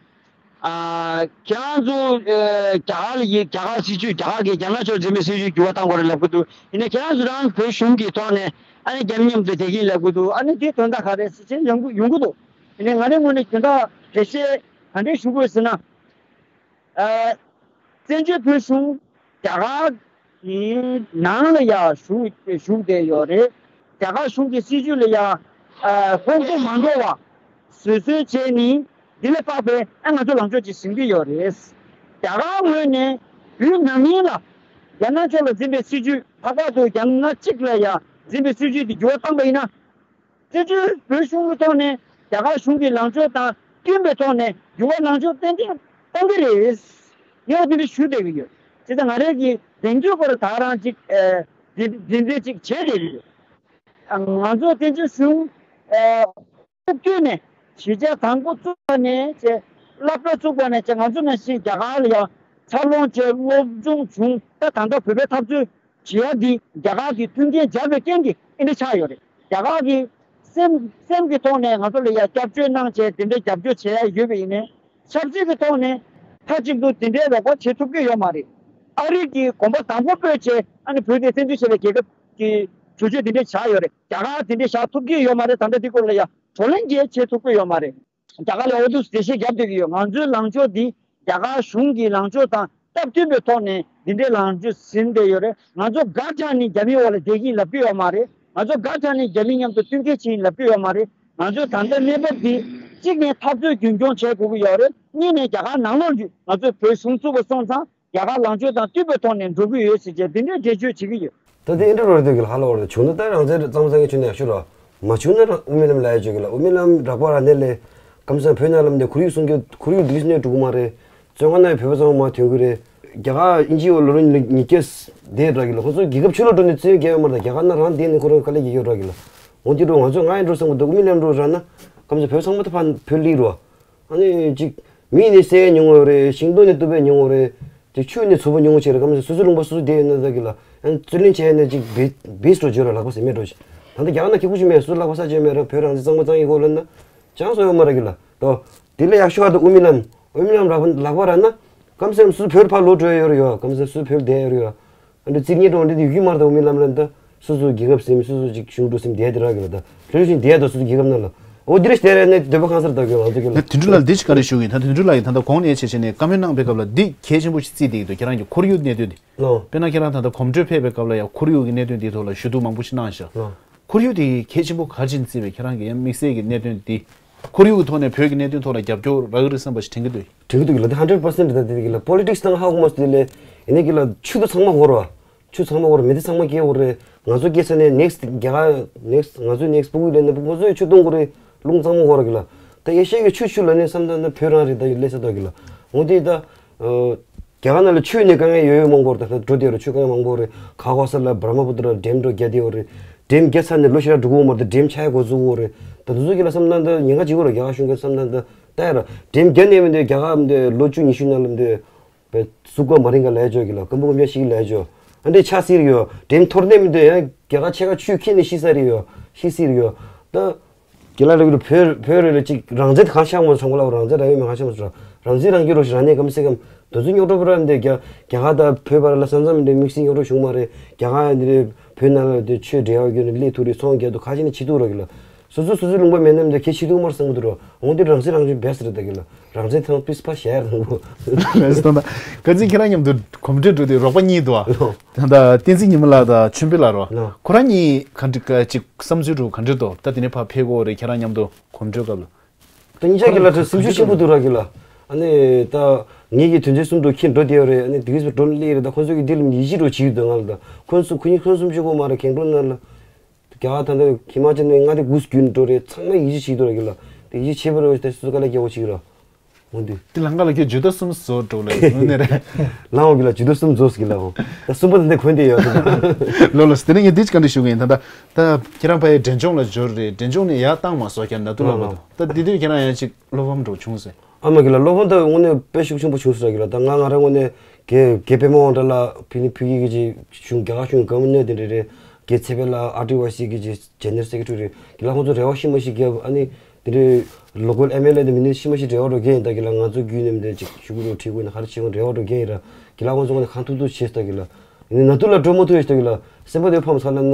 ཨ་ཁྱེད་རང་ཚོ་ཨ་རྒྱ་གར་ལ་ཡི་རྒྱ་གར་སྲིད་བྱུས་རྒྱ་གར་གྱི་རྒྱ་ནག་ཕྱོགས་འཛིན་པའི་སྲིད་བྱུས་འགྱུར་བ་བཏང་དགོས་རེད་ལབ་ཀྱི་འདུག་ཡིན་ནའི་ཁྱེད་རང་ཚོ་རང་བོད་གཞུང་གི་ཐོག་ནས་ཨ་ནི་རྒྱ་མི་མཉམ་དུ་བསྡད་ཀྱིན་ལབ་ཀྱི་འདུག་ཨ་ནི་དེའི་དོན་དག་ག་རེ་ཟེར་བྱས་ཡོང་གི་ཡོང་གི་འདུག་ཡིན་ནའི་ང་རའི་ངོས་ནས་དོན་དག་འགྲེལ་བཤད་ག་འདྲས་ཞུ་དགོས་ཟེར་ན། ཨ་བཙན་བྱོལ་བོད་གཞུང་རྒྱ་གར་གྱི་ནང་ལ་ཡང་བཞུགས་བཞུགས་བསྡད་ཡོད་རེད། རྒྱ་གར་གཞུང་གི་སྲིད་བྱུས་ལ་ཡང་ཨ་ལྐོག་ཏུ་མ་འགྲོ་བ་བཟོད་གསོལ་བྱས་ནས་འདི་ལ་དཔག་པའི་ཨ་ང་ཚོ་ལངས་ཕྱོགས་ཅིག་ཟིན་གྱི་ཡོད་རེད། རྒྱ་གར་ངོས་ནས་བོད་ནང་མིན་ལ་རྒྱ་ནག་ཕྱོགས་ལ་འཛིན་པའི་སྲིད་བྱུས་ལྷག་པར་དུ་རྒྱ་ནག་གཅིག་ལ་ཡང་འཛིན་པའི་སྲིད་བྱུས་འདི་འགྱུར་བ་བཏང་པ་ཡིན་ན། བཙན་བྱོལ་བོད་གཞུང་གི་ཐོག་ནས་རྒྱ་གར་གཞུང་གི་ལངས་ཕྱོགས་དང་མཐུན་པའི་ཐོག་ནས་འགྱུར་བ་ལངས་ཕྱོགས་ཏན་ཏན་གཏོང་གི་རེད། ངས་འོ་དེ་འདྲ་ཞུ་བསྡད་ཀྱི་ཡོད། བྱས་ཙང་ང་རང་གི་གདེང་ཚོད་སྐོར་ད་རང་ཅིག་ཨ་འདི་འདི་འདྲ་ཅིག་བྱས་བསྡད་ཀྱི་ཡོད། ཨ་ང་ཚོ་བཙན་བྱོལ་གཞུང་ཨ་ཐུག་དུས་ནས་གཞིས་ཆགས་དང་པོ་བཙུགས་པ་ནས་བྱས། སློབ་གྲྭ་བཙུགས་པ་ནས་བྱས་ང་ཚོ་ནང་བཞིན་རྒྱ་གར་ལ་ཡང་འཚར་ལོངས་བྱས་སློབ་སྦྱོང་བྱུང་། ད་ད་ལྟ་བོད་པའི་འཐབ་རྩོད་བྱེད་ཡ་འདི་རྒྱ་གར་གྱི་མཐུན་རྐྱེན་སྦྱར་བའི་རྐྱེན་གྱིས་ཨེ་འདྲ་ཆགས་ཡོད་རེད། རྒྱ་གར་གྱི་སེམས་སེམས་ཀྱི་ཐོག་ནས་ང་ཚོ་ལ་ཡ་སྐྱབས་བཅོལ་གནང་བྱས་དེ་འདྲའི་རྒྱབ་སྐྱོར་བྱེད་ཡ་ཡོད་པ་ཡིན་ནའི། ཆབ་སྲིད་ཀྱི་ཐོག་ནས་མཐའ་གཅིག་ཏུ་དེ་འདྲའི་རོགས་པ་བྱེད་ཐུབ་ཀྱི་ཡོད་མ་རེད། ཨ་རི་གི་གོམ་པ་དང་པོ་སྤོས་བྱས་ཨ་ནི་བོད་དེ་བཙན་འཛུལ་བྱས་པའི་རྒྱལ་ཁབ་ཀྱི་གྲོས་ཆོད་དེ་འདྲ་བཞག་ཡོད་རེད། རྒྱ་གར་དེ་འདྲ་བཞག་ཐུབ་ཀྱི་ཡོད་མ་རེད། ད་ལྟ་འདི་སྐོར་ལ་ཡ་བགྲོ་གླེང་བྱས་བྱེད་ཐུབ་ཀྱི་ཡོད་མ་རེད། རྒྱ་གར་ལ་འོ་འདུག་འགྲེལ་བཤད་རྒྱབ་བསྡད་ཀྱི་ཡོད། ང་ཚོའི་ལངས་ཕྱོགས་འདི་རྒྱ་གར་གཞུང་གི་ལངས་ཕྱོགས་དང་སྟབས་བསྟུན་པའི་ཐོག་ནས་འདི་འདྲའི་ལངས་ཕྱོགས་ཟིན་བསྡད་ཡོད་རེད། ང་ཚོ་དགའ་དྲགས་ནས་རྒྱ་མིའི་འོག་ལ་བསྡད་ཀྱིན་ལབ་ཀྱི་ཡོད་མ་རེད། ང་ཚོ་དགའ་དྲགས་ནས་རྒྱ་མི་མཉམ་དུ་མཐུན་རྐྱེན་བྱེད་ཀྱིན་ལབ་ཀྱི་ཡོད་མ་རེད། ང་ཚོའི་ད་ལྟ་གནས་བབ་འདི་གཅིག་ནས་འཐབ་རྩོད་རྒྱུན་སྐྱོང་བྱེད་དགོས་ཀྱི་ཡོད་རེད། གཉིས་ནས་རྒྱ་གར་ནང་ལོགས་ཀྱི་ང་ཚོའི་བོད་གཞུང་བཙུགས་པ་སོང་ཙང་རྒྱ་གར་ལངས་ཕྱོགས་དང་མཐུན་པའི་ཐོག་ནས་འགྲོ་གི་ཡོད་ཟེར་བྱས་དེ་འདྲའི་འགྲེལ་བརྗོད་བྱེད་ཀྱི་ཡོད། ད་དེ་ཨེ་འདྲ་རོ་རེད་འདུག་གི་ལ། ཧ་ལ་བོར་བྱུང་ན་ད་རང་བཙན་གཙང་མ་གཙང་རྐྱང་བྱུང་ན་ཡག་ཤོས་ར། མ་བྱུང་ན་རང་དབུ་མའི་ལམ་ལ་ཡ་བརྗོད་གི་ལ། དབུ་མའི་ལམ་རག་པ་ར་ནས་ལས་ཀམ་སང་བོད་ནང་ལམ་དེ་ཁོར་ཡུག་སྲུང་སྐྱོབ་ཁོར་ཡུག་འདི་ག་ནས་འགྲོ་གི་མ་རེད། བཙོན་ཁང་ནང་བོད་པ་ཚང་མ་མར་ཐོན་གི་རེད། རྒྱ་གར་དབྱིན་ཇི་འོག་ལོ་རིམ་ཉི་བརྒྱ་བསྡད་ར་གི་ལ། ཁོ་ཚོ་རྒྱལ་ཁབ་ཕྱི་ལོགས་འགྲོ་ནས་བཙན་གཡེམ་རྒྱག་ཡོད་མ་རེད། རྒྱ་གར་ནང་རང་བསྡད་ནས་ཁོ་རང་དཀའ་ལས་རྒྱག་གི་ཡོད་ར་གི་ལ། འོ་དེ་འགྲོ་ང་ཚོ་ང་ཡི་འགྲོ་བསམ་གི་འདུག་དབུ་མའི་ལམ་འགྲོ་ར་ན་ཀམ་སང་བོད་ཚང་མ་ད་ཕར་བོད་སླེབས་རོ། ཨ་ནི་ཅིག་མི་ནི་བསད་མྱོང་བ་རེད། ཤིང་སྡོང་ནི་གཏུབ་པའི་མྱོང་བ་རེད། དེ་ཆུ་ནི་འཚུབ་པ་མྱོང་བ་བྱས་རེད། ཀམ་སང་སོ་སོ་ལུང་པ་སོ་སོ་བསྡད་ཡོད་ན་ད་གི་ལ། ཨ་ནི་རྩོད་ལེན་བྱས་ནས་ཅིག་བེ་བེས་འགྲོ་བརྗོད་ར་ལག་པ་ཟེར་མེད་འགྲོ་ཞིག་ད་ལྟ་རྒྱ་གར་ན་ཁེ་ཁུ་ཞིག་མེད། སུ་ལག་པ་ས་བཅད་མེད་ར། བོད་རང་བཙན་གཙང་མ་གཙང་ཡིན་གོ་ལབ་ན་ཅང་སོ་ཡོད་མ་ར་གི་ལ། ད་དེ་ལས་ཡག་ཤོས་ཧ་ད་དབུ་མའི་ལམ། དབུ་མའི་ལམ་ལག་པ་ལག་པ་ར་ན་ཀམ་སང་སུ་བོད་ཕར་ལོག་འགྲོ་ཡ་ཡོད་ར་ཡོད། ཀམ་སང་སུ་བོད་བསྡད་ཡོད་ར་ཡོད། ཨ་འདྲ་རྩིས་ངན་འགྲོ་འདི་ཡོད་ཀྱི་མ་རེད། ད་དབུ་མའི་ལམ་ལ་ད་སོ་སོ་རྒྱལ་ཁབ་ཟིན། སོ་སོ་ཅིག་གཞུང་འགྲོ་ཟིན་བསྡད་དེ་ར་གི་ལ། ད་ལྷོད་བཞིན་བསྡད་ད་སོ་སོ་རྒྱལ་ཁབ་ནང་ལ། འོ་འདི་རེ་བསྡད་ར་ནས་འདོད་པ་ཁང་སར་ད་གི་ང་ཚོ་གི་ལ། ད་དོན་གྲུབ་ལགས་འདི་ཅིག་ག་རེ་ཞུ་གི་ཡིན། ད་དོན་གྲུབ་ལགས་ཡིན་ད་ལྟ་གོང་ནས་བྱས་བྱས་ནས་བཀའ་མོལ་གནང་པའི་སྐབས་ལ་འདི་གལ་ཆེན་པོ་ཞིག་བརྩིས་བསྡད་ཀྱི་འདུག་ཁྱེད་རང་གི་ཁོར་ཡུག་གནད་དོན་འདི། ལོ། དཔེར་ན་ཁྱེད་རང་ད་ལྟ་གོམ་བགྲོད་ཕེབས་པའི་སྐབས་ལ་ཡང་ཁོར་ཡུག་གི་གནད་དོན་འདིའི་ཐོག་ལ་ཞུ་གཏུག་མང་པོ་ཞིག་གནང་ཤག་ལོ། ཁོར་ཡུག་དེ་གལ་ཆེན་པོ་ག་རེ་བྱས་ནས་བརྩིས་པས། ཁྱེད་རང་གི་ཡང་དམིགས་བསལ་གྱི་གནད་དོན་འདི། ཁོར་ཡུག་གི་ཐོག་ནས་བོད་ཀྱི་གནད་དོན་ཐོག་ལ་རྒྱབ་སྐྱོར་རག་གི་རེད་བསམ་པ་ཞིག་དྲན་གྱི་འདུག་དྲན་གྱི་འདུག་གི་ལ། དེ་ཧན་ཌེ་རེཌ་པར་སེན་ཊི་རེད། ད་དེ་གི་ལ་པོ་ལི་ཊིག་སི་དང་ཧ་གོ་མ་སོང་། དེ་ལས་ཡིན་ནའི་གི་ལ་ཆུ་དང་ཚང་མ་ཧོར་བ། ཆུ་ཚང་མ་ཧོར་མི་དེ་ཚང་མ་སྐྱེ་ཧོར་རེད། ང་ཚོ་སྐྱེ་ས་ནས་ནེག་སི་རྒྱ་གར་ནེག་སི་ང་ཚོའི་ནེག་སི་ཕྲུ་གུ་ལས་ནས་ཕྲུ་གུ་ཚོས་ཆུ་འཐུང་དགོས་རེད། རླུང་གཙང་མ་ཧོར་གི་ལ། ད་ཨེ་ཤ་ཡའི་ཆུ་ཆུ་ལ་ནས་བསམ་ད་ན་བོད་རང་རེད། ད་ཡོད་ལས་ས་ད་གི་ལ། འོ་དེ་ད་རྒྱ་གར་ནང་ལ་ཆུ་ནས་དཀའ་ངལ་ཡོད་ཡོད་མང་པོ་རེད། ད་ད་འགྲོ་དེ་རུ་ཆུ་དཀའ་ངལ་མང་པོ་རེད། ཁ་ཁོ་ས་ལ་བར་མ་པུ་ཏྲ་ཌེམ་འགྲོ་རྒྱ་དེ་ཡོད་རེད། ཌེམ་རྒྱ་ཚར་ནས་ལོ་ཞེ་དྲག་འགྲོ་གི་ཡོད་མ་རེད། ད་ཌེམ་ཆག་ཡ་འགོ་བཙུགས་ཡོད་རེད། ད་དེ་ཚོ་གི་ལ་བསམ་ད་ད་ཉེན་ཁ་ཅིག་ཡོད་རེད། རྒྱ་གར་གཞུང་གི་བསམ་ད་ད། ལྟ་ཡ་ར། ཌེམ་རྒྱ་ནས་མི་འདོད་རྒྱ་གར་མི་འདོད་ལོ་བཅུ་ཉི་ཤུ་ནང་ལ་མི་འདོད། བས་སུ་ཀ་མ་རིང་ག་ལས་ཅོ་གི་ལ། ཀམ་པོ་ཀམ་ཅ་ཤི་གི་ལས་ཅོ། ཨ་འདྲས་ཆགས་སྲིད་ཡོད། ཌེམ་འཐོར་ནས་མི་འདོད་ཡང་རྒྱ་གར་ཆེ་ཁ་ཆུ་ཁྱེར་ནས་ཤི་ས་རེད་ཡོད། ཤི་སྲིད་ཡོད། ད། རྒྱ་ལ་རེ་གི་བོད་བོད་རེ་ལ་ཅིག་རང་བཙན་གང་ཤག་མོ་ཚང་ག་ལ་རང་བཙན་རང་ཡོད་མི་གང་ཤག་མོ་ཚོ་རང་བཙན་རང་གི་རོ་ཞིག་རང་ནས་ཀམ་སེ་ཀམ་དོ་ཚོ་རྙོག་དྲ་བོ་ར་མི་འདོད། རྒྱ་རྒྱ་གར་དང་བོད་བར་ལ་ས་མཚམས་མི་འདོད། དམིགས་བསལ་རྙོག་དྲ་བྱུང་མ་རེད། རྒྱ་གར་འདི་རེད། བོད་ནང་ལ་དེ་ཆོས་འབྲེལ་བ་བརྒྱུད་ནས་སླེབས་ཐུབ་རེད། ཚོང་རྒྱག་ཐུབ་ཁ་ཤས་ནས་བྱེད་ཐུབ་ར་གི་ལ། སོ་སོ་སོ་སོའི་ལུང་པ་མེད་ན་མི་འདོད་ཁྱེད་བྱེད་ཐུབ་མར་བསམ་གི་འདུག་ར། འོང་དེ་རང་སྲིད་རང་སྐྱོང་བེ་སི་རེད་ད་གི་ལ། རང་བཙན་ཐང་པིས་ཕ་ཞལ་རང་གོ། རེད་སོང་ད། ཁ་ཚིག་ཁྱེད་རང་མཉམ་དུ་གོམ་བགྲོད་འགྲོ་དུས་རོགས་པ་གཉིས་འདུག་ཨ། ལོ། ད་ལྟ་བསྟན་འཛིན་ཉི་མ་ལགས་དང་ཆོས་འཕེལ་ལགས་རོ། ལོ། ཁོ་རང་གཉིས་ག་འདྲ་ག་ཅིག་བསམ་ཚུལ་འདྲ་ག་འདྲ་འདུག་ད་དེ་ནས་ཕར་ཕེབས་དགོས་རེད། ཁྱེད་རང་མཉམ་དུ་གོམ་བགྲོད་སྐབས་ལ། ད་གཉིས་ཆ་གི་ལ་ད་སེམས་ཤུགས་ཆེན་པོ་འདུག་ར་གི་ལ། ཨ་ནི་ད་ངེད་ཀྱི་དོན་ཚན་གསུམ་དུ་ཁྱེད་འགྲོ་བསྡད་ཡོད་རེད། ཨ་ནི་དེ་གིས་འགྲོ་སླེབས་རེད། ད་ཁོང་ཚོ་གི་འདི་ལ་ཡིད་ཆེས་འགྲོ་བྱེད་ཀྱི་འདུག་ང་ལ་ད་ཁོང་ཚོ་ཁོ་གཉིས་ཁོང་གསུམ་གཅིག་པོ་མ་རེད། ཁེངས་འགྲོ་ན་ལ། རྒྱ་གར་ད་ལྟ་ཧི་མ་ཅལ་ནས་མངའ་སྡེ་དགུ་བརྒྱུད་འགྲོ་རེད། ཚང་མ་ཡིད་ཆེས་བྱེད་འདུག་ར་གི་ལ། དེ་ཡིད་ཆེས་པ་རེད་བ། དེ་སུ་དཀའ་ལས་རྒྱག་པོ་ཅིག་ར། འོ་འདི། དེ་ལང་ཀ་ལ་ཁྱོད་ཇུ་ད་གསུམ་བཟོ་འགྲོ་ལ་ཡོད་ནི་རེད། ལང་འོ་གི་ལ་ཇུ་ད་གསུམ་བཟོ་ཟེར་གི་ལ་འོ། ད་གསུམ་པ་དེ་འདྲ་གོན་དེ་ཡོད། ལོ་ལོ་དེ་ནས་ངས་འདི་ཅི་ག་འདྲ་ཞུ་གི་ཡིན། ད་ད་ད་ཁྱེད་རང་ཕ་ཡི་འབྲས་ལྗོངས་ལ་འབྱོར་རེད། འབྲས་ལྗོངས་ནས་ཡར་བཏང་མ་སོང་ཀྱང་ནཱ་ཏུ་ལ་མ་གཏོགས། ད་འདི་དུས་ཁྱེད་རང་ཡང་ཅིག་བློ་ཕམ་འགྲོ་བྱུང་ཟེར། ཨ་མ་གི་ལ་བློ་ཕམ་ད་དངོས་གནས་དཔེ་ཤུགས་ཆེན་པོ་བྱུང་ཟེར་གི་ལ། ད་ང་ང་རང་དངོས་གནས་རྒན་རྒན་པད་མ་དབང་གྲགས་ལགས་ཕུ་ནི་ཕུ་གི་གི་ཅིག་གཞུང་རྒྱ་གར་གཞུང་གི་བཀའ་མོལ་གནད་དོན་རེ་རེ། རྒན་ཚེ་འཕེལ་ལགས་ཨར་ཊི་ཝའི་སི་གི་ཅིག་ཇེ་ནེ་རལ་སེ་ཀེ་ཊ་རི་རེད། རྒན་ལགས་ཁོང་ཚོ་རེ་བ་ཤི་མ་ཤི་རྒྱབ། ཨ་ནི་དེ་འདྲའི་ལོ་ཀལ་ཨེམ་ཨེལ་ཨེ་དེ་མི་ནི་ཤི་མ་ཤི་རེ་བ་འགྲོ་གི་ཡིན། ད་གི་ལ་ང་ཚོ་བརྒྱུད་ནས་མི་འདྲ་ཅིག་ཞུ་གི་རོགས་བྲིས་དགོས་ན་ག་རེ་བྱེད་དགོས་རེ་བ་འགྲོ་གི་ཡིན་ར། གི་ལ་ཁོང་ཚོ་ཁོང་ནས་གང་ཐུབ་ཐུབ་བྱེད་ད་གི་ལ། ཡིན་ནའི་ནཱ་ཏུ་ལ་འགྲོ་མ་ཐུབ་ཡོད་ད་གི་ལ། སེམས་པ་དེ་ཕམ་ཚར་ལ་ན།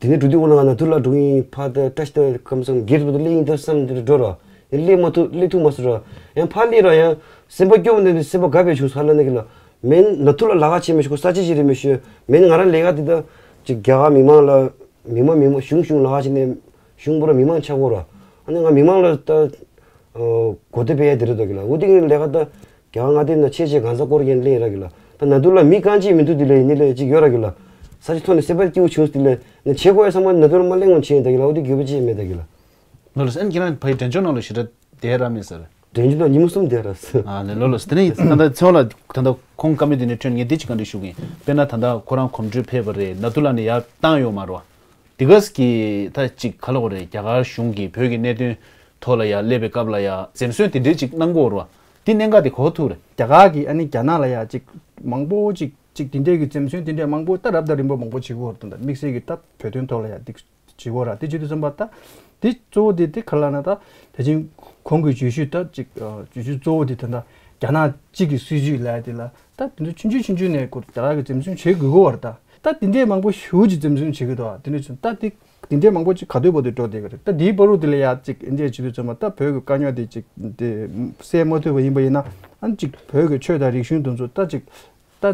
དེ་ནས་འགྲོ་དུས་ཁོང་ལ་ང་ནཱ་ཏུ་ལ་འགྲོ་གི་ཡིན། ཕ་ད་བཀྲ་ཤིས་ད་ཁམས་སང་སྒེར་དུ་སླེབས་ཡིན་ད་བསམ་དེ་འགྲོ་ར། ཡིན་སླེབས་མ་ཐུབ་སླེབས་ཐུབ་མ་སོང་ར། ཡང་ཕ་སླེབས་ར་ཡང་སེམས་པ་སྐྱོ་བ་འདི་འདི་སེམས་པ་དགའ་བས་བྱུང་ཚར་ལ་ན་གི་ལ། མེན་ནཱ་ཏུ་ལ་ལ་ག་བྱེད་མི་ཤེས། ཁོ་ས་ཅི་ཞིག་རེད་མི་ཤེས། མེན་ང་རང་ལས་ཀ་འདི་ད་ཅིག་རྒྱ་གར་མི་མང་ལ་མི་མང་མི་མང་གཞུང་གཞུང་ལ་ག་བྱེད་ནས་གཞུང་པོ་ར་མི་མང་ཆགས་གོ་ར། ཨ་ནི་ང་མི་མང་ལ་ད་གོ་བདེ་བས་དེ་རེད་དོ་གི་ལ། འོ་དེ་གི་ལས་ཀ་ད་རྒྱ་གར་མངའ་སྡེ་ན་ཆེ་ཆེ་གང་ས་སྐོར་གྱིན་ལེན་ར་གི་ལ། ད་ནཱ་ཏུ་ལ་མི་རྐང་གཅིག་མི་འདུག་དེ་ལས་ཡིན་ནི་ལས་ཅིག་ཡོད་ར་གི་ལ། ས་ཆ་ཐོག་ནས་སེམས་པ་སྐྱིད་པོ་བྱུང་དེ་ལས་ནས་བྱེད་དགོས་ཡ་ཚང་མ་ནཱ་ཏུ་ལ་མ་གླེང་ངོ་བྱེད་ཡིན་ད་གི་ལ། འོ་དེ་དགོས་པ་ཅི་མེད་ད་གི་ལ། ལོ་ལོ་ཨན་ཁྱེད་རང་ཕ་ཡི་འབྲས་ལྗོངས་ནང་ལ་ཞེ་དྲག་བསྡད་ར་མེད་ཟེར། འབྲས་ལྗོངས་ནང་ཉིན་མོ་གསུམ་བསྡད་ར་ཟེར། ཨ་ལེ་ལོ་ལོ་དེ་ནས་ད་ལྟ་ཚེ་དབང་ལ་ད་ལྟ་ཁོང་བཀའ་མོལ་དེ་ནས་ཐོན་ངས་འདི་ཅིག་ག་འདྲ་ཞུ་གི་ཡིན། དཔེར་ན་ད་ལྟ་ཁོ་རང་གོམ་བགྲོད་ཕེབས་པ་རེད། ནཱ་ཏུ་ལ་ནས་ཡར་བཏང་ཡོད་མ་རེད་བ། དེ་ག་གི་ད་ཅིག་ག་ལ་གོ་རེད། རྒྱ་གར་གཞུང་གིས་བོད་ཀྱི་གནད་དོན་ ཐོག་ལ་ཡ་སླེབས་པའི་སྐབས་ལ་ཡ་འཛེམ་ཟོན་དེ་འདྲའི་ཅིག་གནང་གི་ཡོད་རེད་བ། དེ་གནད་འགག་དེ་ག་པར་ཐུག་རེད། རྒྱ་གར་གྱིས་ཨ་ནི་རྒྱ་ནག་ལ་ཡ་ཅིག་མང་པོ་ཅིག་ཅིག་དེ་འདྲའི་གི་འཛེམ་ཟོན་དེ་འདྲའི་མང་པོ་ད་རབ་དང་རིམ་པ་མང་པོ་བྱེད་ཀྱི་ཡོད་རེད། ད་དམིགས་བསལ་གྱི་ད་བོད་དོན་ཐོག་ལ་ཡ་དེ་བྱེད་ཀྱི་ཡོད་རེད། དེ་བྱེད་དུས་ཙམ་པ་ད་དེ་གཙོ་བོ་དེ་དེ་ག་རེ་ལབ་ན། ད་ད་ཅིང་ཁོང་གི་བརྗོད་གཞི་ད་ཅིག་བརྗོད་གཞི་གཙོ་བོ་དེ་ད་ད་རྒྱ་ནག་གཅིག་གི་སྲིད་བྱུས་ལབ་ཡ་དེ་ལ། ད་དེ་ཚོ་ཆུང་ཆུང་ཆུང་ཆུང་ནས་ཁོ་རྒྱ་གར་གྱིས་འཛེམ་ཟོན་བྱེད་དགོས་ཀྱི་ཡོད་རེད། ད་ད་དེ་འདྲའི་མང་པོ་ཞེ་པོ་ཅིག་འཛེམ་ཟོན་བྱེད་ཀྱི་འདུག་ཨ། དེ་འདྲ་བྱུང་ད་དེ་དེ་འདྲའི་མང་པོ་ཅིག་ག་དུས་བར་དུ་འགྲོ་བསྡད་ཀྱི་རེད། ད་དེའི་བར་དུ་དེ་ལ་ཡ་ཅིག་འདི་བྱེད་དུས་ཙམ་པ་ད་བོད་ཀྱི་དཀའ་རྙོག་དེ་ཅིག་དེ་སེལ་མ་ཐུབ་པ་ཡིན་པ་ཡིན་ན། ཨ་ནི་ཅིག་བོད་ཀྱི་ཆོས་དང་རིག་གཞུང་དེ་ཚོ་ད་ཅིག་ད་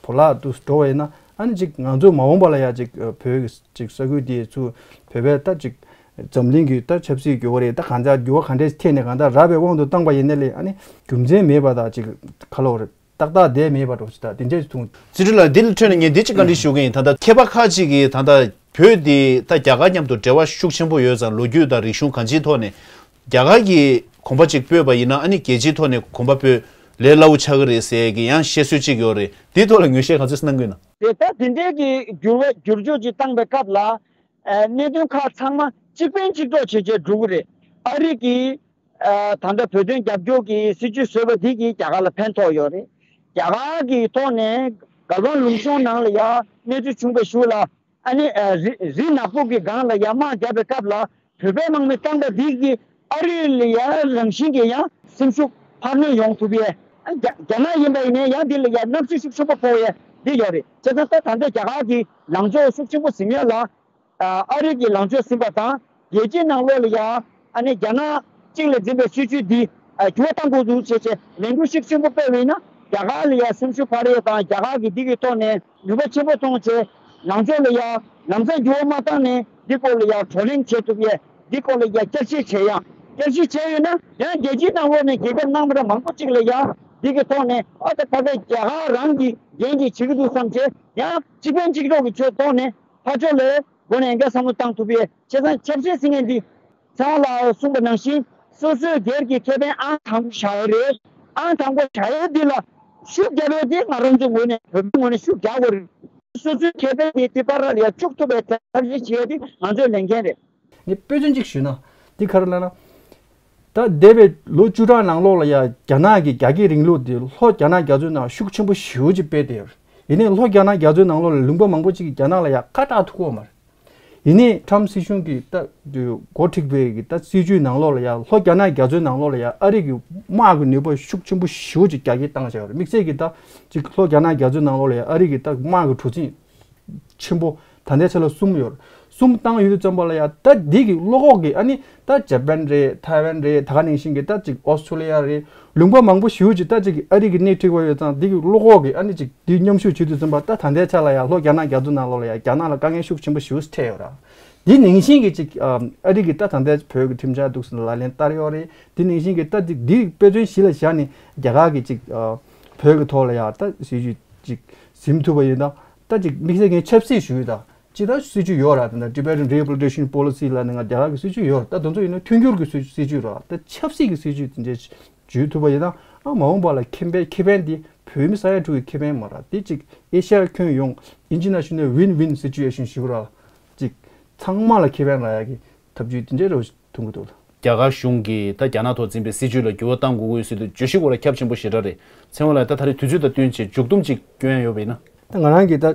བོད་ལ་དུ་འགྲོ་བ་ཡིན་ན། ཨ་ནི་ཅིག་ང་ཚོ་མ་འོངས་པ་ལ་ཡ་ཅིག་བོད་ཀྱི་ཅིག་ས་ཁུལ་དེ་ཚུར་བོད་པའི་ད་ཅིག་འཛམ་གླིང་གི་ད་ཆབ་སྲིད་འགྱུར་བ་རེད། ད་གང་ལྟར་འགྱུར་བ་ག་འདྲས་ཐེབས་ནས་གང་ལྟར་རག་པའི་དབང་དུ་བཏང་པ་ཡིན་ནའི་ལས། ཨ་ནི་རྒྱུ་མཚན་མེད་པ་དང་ཅིག་ཁ་ལོ་རེད། ཏག་ཏག་བསྡད་མེད་པ་འདྲ་ཞིག་ད་དེ་འདྲས་མཐོང་། ཚེ་རིང་ལགས། འདི་ལ་འཕྲོས་ནས་ངས་འདི་གཅིག་བཀའ་འདྲི་ཞུ་གི་ཡིན། ད་ལྟ་མཁས་པ་ཁག་ཅིག་གིས་ད་ལྟ་བོད་འདི་ད་རྒྱ་གར་མཉམ་དུ་འབྲེལ་བ་ཤུགས་ཆེན་པོ་ཡོད་ཙང་། ལོ་རྒྱུས་དང་རིག་གཞུང་གང་ཅིའི་ཐོག་ནས་རྒྱ་གར་གྱིས་གོམ་པ་གཅིག་སྤོས་པ་ཡིན་ན། ཨ་ནི་རྒྱལ་སྤྱིའི་ཐོག་ནས་གོམ་པ་སྤོས་ལས་སླ་བོ་ཆགས་ཀྱི་རེད་ཟེར་གྱི་ཡང་བཤད་སྲོལ་ཅིག་ཡོད་རེད། འདིའི་ཐོག་ལ་ངོས་བཞེས་ག་ཚོད་གནང་གི་ཡོད་ན། དེ་ད་དེ་འདྲའི་གི་འགྱུར་བ་འགྱུར་ལྡོག་ཅིག་བཏང་པའི་སྐབས་ལ། ཨ། གནད་དོན་ཁག་ཚང་མ་གཅིག་ཕན་གཅིག་གྲོགས་བྱས་བྱས་འགྲོ་གི་རེད། ཨ་རི་གིས། ཨ། ད་ལྟ་བོད་དོན་རྒྱབ་སྐྱོར་གྱི་སྲིད་ཇུས་བཟོས་པ་འདི་གིས་རྒྱ་གར་ལ་ཕན་ཐོགས་ཡོད་རེད། རྒྱ་གར་གྱི་ཐོག་ནས་མགར་ཝང་ལུང་གཤོང་ནང་ལ་ཡ་གནས་ཚུལ་བྱུང་བའི་གཞུག་ལ། ཨ་ནི། ཨ། རི་རི་ནག་པོ་གི་སྒང་ལ་ཡ་དམག་བརྒྱབ་པའི་སྐབས་ལ། བོད་པའི་དམག་མི་བཏང་པ་འདི་གིས་ཨ་རི་ལ་ཡ་རང་བཞིན་གྱིས་ཡང་སེམས་ཤུགས་འཕར་སྣོན་ཡོང་ཐུབ་ཡས། ཨ། རྒྱ་རྒྱ་ནག་ཡིན་པ་ཡིན་ནའི་ཡང་འདི་ལ་ཡ་བརྣབ་སེམས་ཤུགས་ཆེན་པོ་ཕོག་ཡས་འདི་ཡོད་རེད། བྱས་ཙང་ད་ད་ལྟ་རྒྱ་གར་གྱི་ལངས་ཕྱོགས་ཤུགས་ཆེན་པོ་ཟིན་ཡས་ལ། ཨ་རི་གི་ལངས་ཕྱོགས་ཟིན་པ་དང་། རྒྱལ་སྤྱིའི་ནང་ལོགས་ལ་ཡ། ཨ་ནི་རྒྱ་ནག་གཅིག་ལ་འཛིན་པའི་སྲིད་བྱུས་འདི། ཨ། འགྱུར་བ་གཏང་དགོས་འདུག་ཅེས་བྱས་ལས་འགུལ་ཤུགས་ཆེན་པོ་སྤེལ་བ་ཡིན་ན། རྒྱ་གར་ལ་ཡ་སེམས་ཤུགས་འཕར་ཡས་དང་། རྒྱ་གར་གྱིས་འདི་གི་ཐོག་ནས་ནུས་པ་ཆེན་པོ་ཐོན་བྱས་ལངས་ཕྱོགས་ལ་ཡ་ལམ་སང་འགྱུར་བ་མ་བཏང་ནས་འདི་སྐོར་ལ་ཡ་བགྲོ་གླེང་བྱེད་ཐུབ་ཡས། འདི་སྐོར་ལ་ཡ་བསྐྱར་ཞིབ་བྱེད་ཡ། བསྐྱར་ཞིབ་བྱས་ཡོད་ན་ཡང་རྒྱལ་སྤྱིའི་ནང་ལོགས་ནས་རྒྱལ་ཁབ་རྣམ་པ་མང་པོ་ཅིག་ལ་ཡ་འདི་གི་ཐོག་ནས། ཨ། ད་ཕ་གི་རྒྱ་གར་རང་གིས་འགན་འཁྱེར་བྱེད་ཀྱི་འདུག་བསམ་བྱས་ཡང་གཅིག་ཕན་གཅིག་གྲོགས་ཀྱི་ཆོས་ཐོག་ནས་ཕར་ཕྱོགས་ལ་སྒོ་ནས་འགན་བསམ་བློ་བཏང་ཐུབ་པའི། བྱས་ཙང་ཆབ་སྲིད་ཟེར་མཁན་འདི་ཚེ་དབང་ལགས་གསུངས་པ་ནང་བཞིན་སོ་སོའི་སྒེར་གྱི་ཁེ་ཕན་ཨང་དང་པོ་བཞག་ཡ་རེད། ཨང་དང་པོ་བཞག་ཡ་འདི་ལ་ཤུགས་རྒྱབ་ཡ་དེ་ང་རང་ཚོའི་ངོས་ནས་བོད་པའི་ངོས་ནས་ཤུགས་རྒྱག་དགོས་རེད། སོ་སོའི་ཁེ་ཕན་དེ་དེ་བར་ལ་ཡ་བཅུག་ཐུབ་པའི་ཐབས་ཤེས་བྱེད་ཡ་དེ་ང་ཚོའི་ལས་འགན་རེད། ངས་དཔེ་མཚོན་གཅིག་ཞུས་ན། འདི་ག་རེ་ལབ་ན། ད་འདས་པའི་ལོ་བཅུ་ཕྲག་ནང་ལོགས་ལ་ཡ་རྒྱ་ནག་གི་རྒྱ་སྐྱེད་རིང་ལུགས་དེ་ལྷོ་རྒྱ་ནག་རྒྱ་མཚོའི་ནང་ཤུགས་ཆེན་པོ་ཞེ་པོ་ཅིག་སྤེལ་བསྡད་ཡོད་རེད། ཡིན་ནའི་ལྷོ་རྒྱ་ནག་རྒྱ་མཚོའི་ནང་ལོགས་ལ་ལུང་པ་མང་པོ་ཅིག་གིས་རྒྱ་ནག་ལ་ཡ་ཁ་གྲག་ཐུབ་ཀྱི་ཡོད་མ་རེད། ཡིན་ནའི་ཊམ་སྲིད་གཞུང་གིས་ད་འགོ་ཁྲིད་པའི་གི་ད་སྲིད་བྱུས་ནང་ལོགས་ལ་ཡ་ལྷོ་རྒྱ་ནག་རྒྱ་མཚོའི་ནང་ལོགས་ལ་ཡ་ཨ་རི་གི་དམག་གི་ནུས་པ་ཤུགས་ཆེན་པོ་ཞེ་པོ་ཅིག་རྒྱ་སྐྱེད་བཏང་བཞག་ཡོད་རེད། དམིགས་བསལ་གྱི་ད་ཅིག་ལྷོ་རྒྱ་ནག་རྒྱ་མཚོའི་ནང་ལོགས་ལ་ཡ་ཨ་རི་གི་ད་དམག་གི་གྲུ་གཟིངས་ཆེན་པོ་ད་ལྟའི་ཆ་ལ་གསུམ་ཡོད་རེད། གསུམ་བཏང་ཡོད་དུས་ཙམ་པ་ལ་ཡ་ད་འདི་གི་བློ་ཁོག་གིས། ཨ་ནི་ད་ཇ་པན་རེད། ཐའེ་ཝན་རེད། ད་ག་ནང་བཞིན་གྱི་ད་ཅིག་ཨོ་སི་ཁྲུ་ལི་ཡ་རེད། ལུང་པ་མང་པོ་ཞེ་པོ་ཅིག་ད་ཅིག་ཨ་རི་གིས་སྣེ་ཁྲིད་པ་ཡོད་ཙང་འདི་གི་བློ་ཁོག་གིས། ཨ་ནི་ཅིག་འདི་མཉམ་ཞུགས་བྱེད་དུས་ཙམ་པ་ད་ད་ལྟའི་ཆ་ལ་ཡ་ལྷོ་རྒྱ་ནག་རྒྱ་མཚོ་ནང་ལོགས་ལ་ཡ་རྒྱ་ནག་ལ་དཀའ་ངལ་ཤུགས་ཆེན་པོ་ཞེ་པོ་འཕྲད་ཡོད་ར། འདི་ནང་བཞིན་གྱི་ཅིག་ཨ་རི་གིས་ད་ད་ལྟའི་བོད་ཀྱི་ཁྲིམས་འཆར་འདུག་སེ་ལག་ལེན་བསྟར་ཡོད་རེད། འདི་ནང་བཞིན་གྱི་ད་ཅིག་འདི་དཔེ་མཚོན་གཞི་ལ་བཞག་ནས་རྒྱ་གར་གྱིས་ཅིག་ཨ་བོད་ཀྱི་ཐོག་ལ་ཡ་ད་སྲིད་བྱུས་ཅིག་ཟིན་ཐུབ་པ་ཡིན་ན། ད་ཅིག་དམིགས་བསལ་ངས་ཆབ་སྲིད་ཞུ་ཡོད་ད། ཅི་ལྟར་སྲིད་ཇུས་ཡོད་ར། དེ་འདྲ་Tibetan Rehabilitation Policy ལབ་ནས་ང་རྒྱ་གར་གྱི་སྲིད་ཇུས་ཡོད་ར། ད་དེ་ཚོ་ཡིན་ན་མཐུན་འགྱུར་གྱི་སྲིད་སྲིད་ཇུས་ར། ད་ཆབ་སྲིད་ཀྱི་སྲིད་ཇུས་དེ་འདྲ་བརྒྱུད་ཐུབ་པ་ཡིན་ན། ཨ་མ་འོངས་པ་ལ་ཁེ་ཕན་ཁེ་ཕན་དེ་བོད་མི་ས་ཡ་དྲུག་གི་ཁེ་ཕན་མ་ར། དེ་གཅིག་ཨེ་ཤ་ཡ་ཁྱོན་ཡོངས་International Win-Win Situation ཞུ་ར། གཅིག་ཚང་མ་ལ་ཁེ་ཕན་རག་ཡ་གི་ཐབས་ཇུས་དེ་འདྲ་ར་མཐོང་གི་འདུག་རྒྱ་གར་གཞུང་གིས་ད་རྒྱ་ནག་ཐོག་འཛིན་པའི་སྲིད་ཇུས་ལ་འགྱུར་བ་གཏང་དགོས་ཀྱི་ཡོད་ཟེར་དུས། བརྗོད་གཞི་སྐོར་ལ་ཁྱབ་ཆེན་པོ་ཞེ་དྲག་རེད། ཚེ་དབང་ལགས། ད་ད་རེས་དུས་ཚོད་དང་བསྟུན་བྱས་མཇུག་སྡོམ་ཅིག་སྐྱོན་ཡ་ཡོད་པ་ཡིན་ན། ད་ང་རང་གི་ད་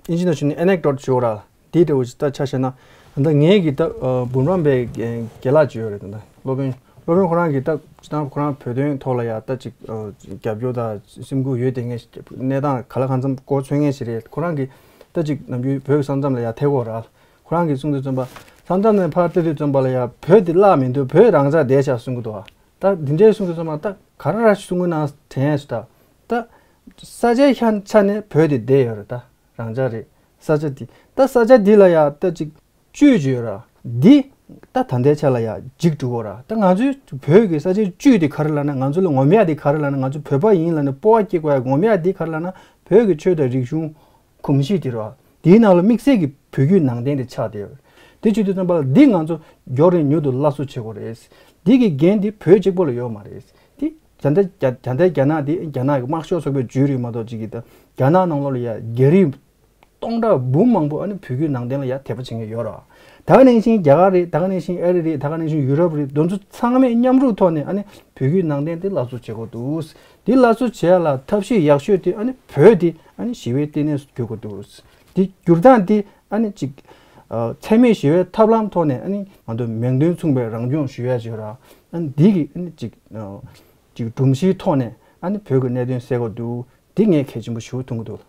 ཨིན་ཇི་ནང་བཞིན་anecdote ཞུ་ར། དེ་འདྲ་བོ་ཞིག་ད་ཆ་བཞག་ན། ད་ངའི་གི་ད་འབུམ་རམས་པའི་རྒན་ལགས་ཅིག་ཡོད་རེད། ད་སློབ་དཔོན་སློབ་དཔོན་ཁོ་རང་གིས་ད་སྤྱིར་བཏང་ཁོ་རང་བོད་དོན་ཐོག་ལ་ཡ་ད་ཅིག་རྒྱབ་སྐྱོར་དང་སེམས་ཁུར་ཡོད་དེ། ངས་གནས་སྟངས་ག་ལ་གང་འཚམ་མགོ་ཚོད་མཁན་ཞིག་རེད། ཁོ་རང་གིས་ད་ཅིག་ནམ་རྒྱུན་བོད་ཀྱི་ས་མཚམས་ལ་ཡ་ཐད་ཀྱི་ཡོད་རེད། ཁོ་རང་གིས་གསུང་དུས་ཙམ་པ། ས་མཚམས་ནས་ཕར་བལྟ་དུས་ཙམ་པ་ལ་ཡ་བོད་འདི་བརླག་མི་འདུག་བོད་རང་འཇགས་བསྡད་ཤག་གསུང་གི་འདུག་ཨ། ད་འདི་འདྲའི་གསུང་དུས་ཙམ་པ་ད་ག་རེ་ར་གསུང་གི་ན་དྲན་ཡ་ཞིག་ད། ད་ས་ཆའི་ཆ་ཆ་ནས་བོད་འདི་བསྡད་ཡོད་རེད། ད་རང་འཇགས་རེད། ས་ཆ་འདི་ད་ས་ཆ་འདི་ལ་ཡ་ད་ཅིག་བཅུད་ཅིག་ཡོད་ར། འདི་ད་ད་ལྟའི་ཆ་ལ་ཡ་འཇིག་འགྲོ་གི་ར། ད་ང་ཚོའི་བོད་ཀྱི་ས་ཆའི་བཅུད་འདི་ག་རེ་ལབ་ན། ང་ཚོ་ལ་ངོམ་ཡ་འདི་ག་རེ་ལབ་ན། ང་ཚོ་བོད་པ་ཡིན་ལབ་ནས་སྤོབས་པ་སྐྱེ་དགོས་ཡ་ངོམ་ཡ་འདི་ག་རེ་ལབ་ན། བོད་ཀྱི་ཆོས་དང་རིག་གཞུང་གོམས་གཤིས་དེ་རེད་བ། དེའི་ནང་ལ་དམིགས་བསལ་གྱི་བོད་བརྒྱུད་ནང་བསྟན་དེ་ཆགས་བསྡད་ཡོད་རེད། དེ་བྱེད་དུས་ཙམ་པ་ལ་འདི་ང་ཚོ་མགྱོགས་རིང་མྱུར་དུ་སླར་གསོ་བྱེད་དགོས་རེད། འདི་གི་འགན་དེ་བོད་གཅིག་པོ་ལ་ཡོད་མ་རེད། དེ་ད་ལྟ་རྒྱ་ད་ལྟ་རྒྱ་ནག་དེ་རྒྱ་ནག་གི་དམར་ཤོག་ཚོགས་པའི་བརྒྱུད་རེད་མ་གཏོགས། ཅིག་གི་ད་རྒྱ་ནག་ནང་ལོགས་ལ་ཡ་རྒྱ་རིགས་སྟོང་ཕྲག་འབུམ་མང་པོ་ཨ་ནི་བོད་བརྒྱུད་ནང་བསྟན་ལ་ཡ་དད་པ་བྱེད་མཁན་ཡོད་རེད། ད་ག་ནང་བཞིན་རྒྱ་གར་རེད། ད་ག་ནང་བཞིན་ཨ་རི་རེད། ད་ག་ནང་བཞིན་ཡུ་རོབ་རེད། དེ་ཚོ་ཚང་མས་མཉམ་རུབ་ཐོག་ནས་ཨ་ནི་བོད་བརྒྱུད་ནང་བསྟན་དེ་སླར་གསོ་བྱེད་དགོས་འདུག་འདི་སླར་གསོ་བྱེད་ཡ་ལ་ཐབས་ཤེས་ཡག་ཤོས་དེ་ཨ་ནི་བོད་དེ་ཨ་ནི་ཞི་བའི་ལྟེ་གནས་སུ་འགྱུར་དགོས་འདུག་འདི་འགྱུར་སྟངས་དེ་ཨ་ནི་ཅིག་ཨ་འཚེ་མེད་ཞི་བའི་ཐབས་ལམ་ཐོག་ནས་ཨ་ནི་ང་ཚོ་མིང་དོན་མཚུངས་པའི་རང་སྐྱོང་ཞུ་ཡ་ཅིག་ཡོད་ར། ཨ་ནི་འདི་གི་ཨ་ནི་ཅིག་ཨ་ཅིག་སྒྲོམ་གཞིའི་ཐོག་ནས་ཨ་ནི་བོད་ཀྱི་གནད་དོན་སེལ་དགོས་འདུག་འདི་ངས་གལ་ཆེན་པོ་ཞེ་པོ་མཐོང་གི་འདུག་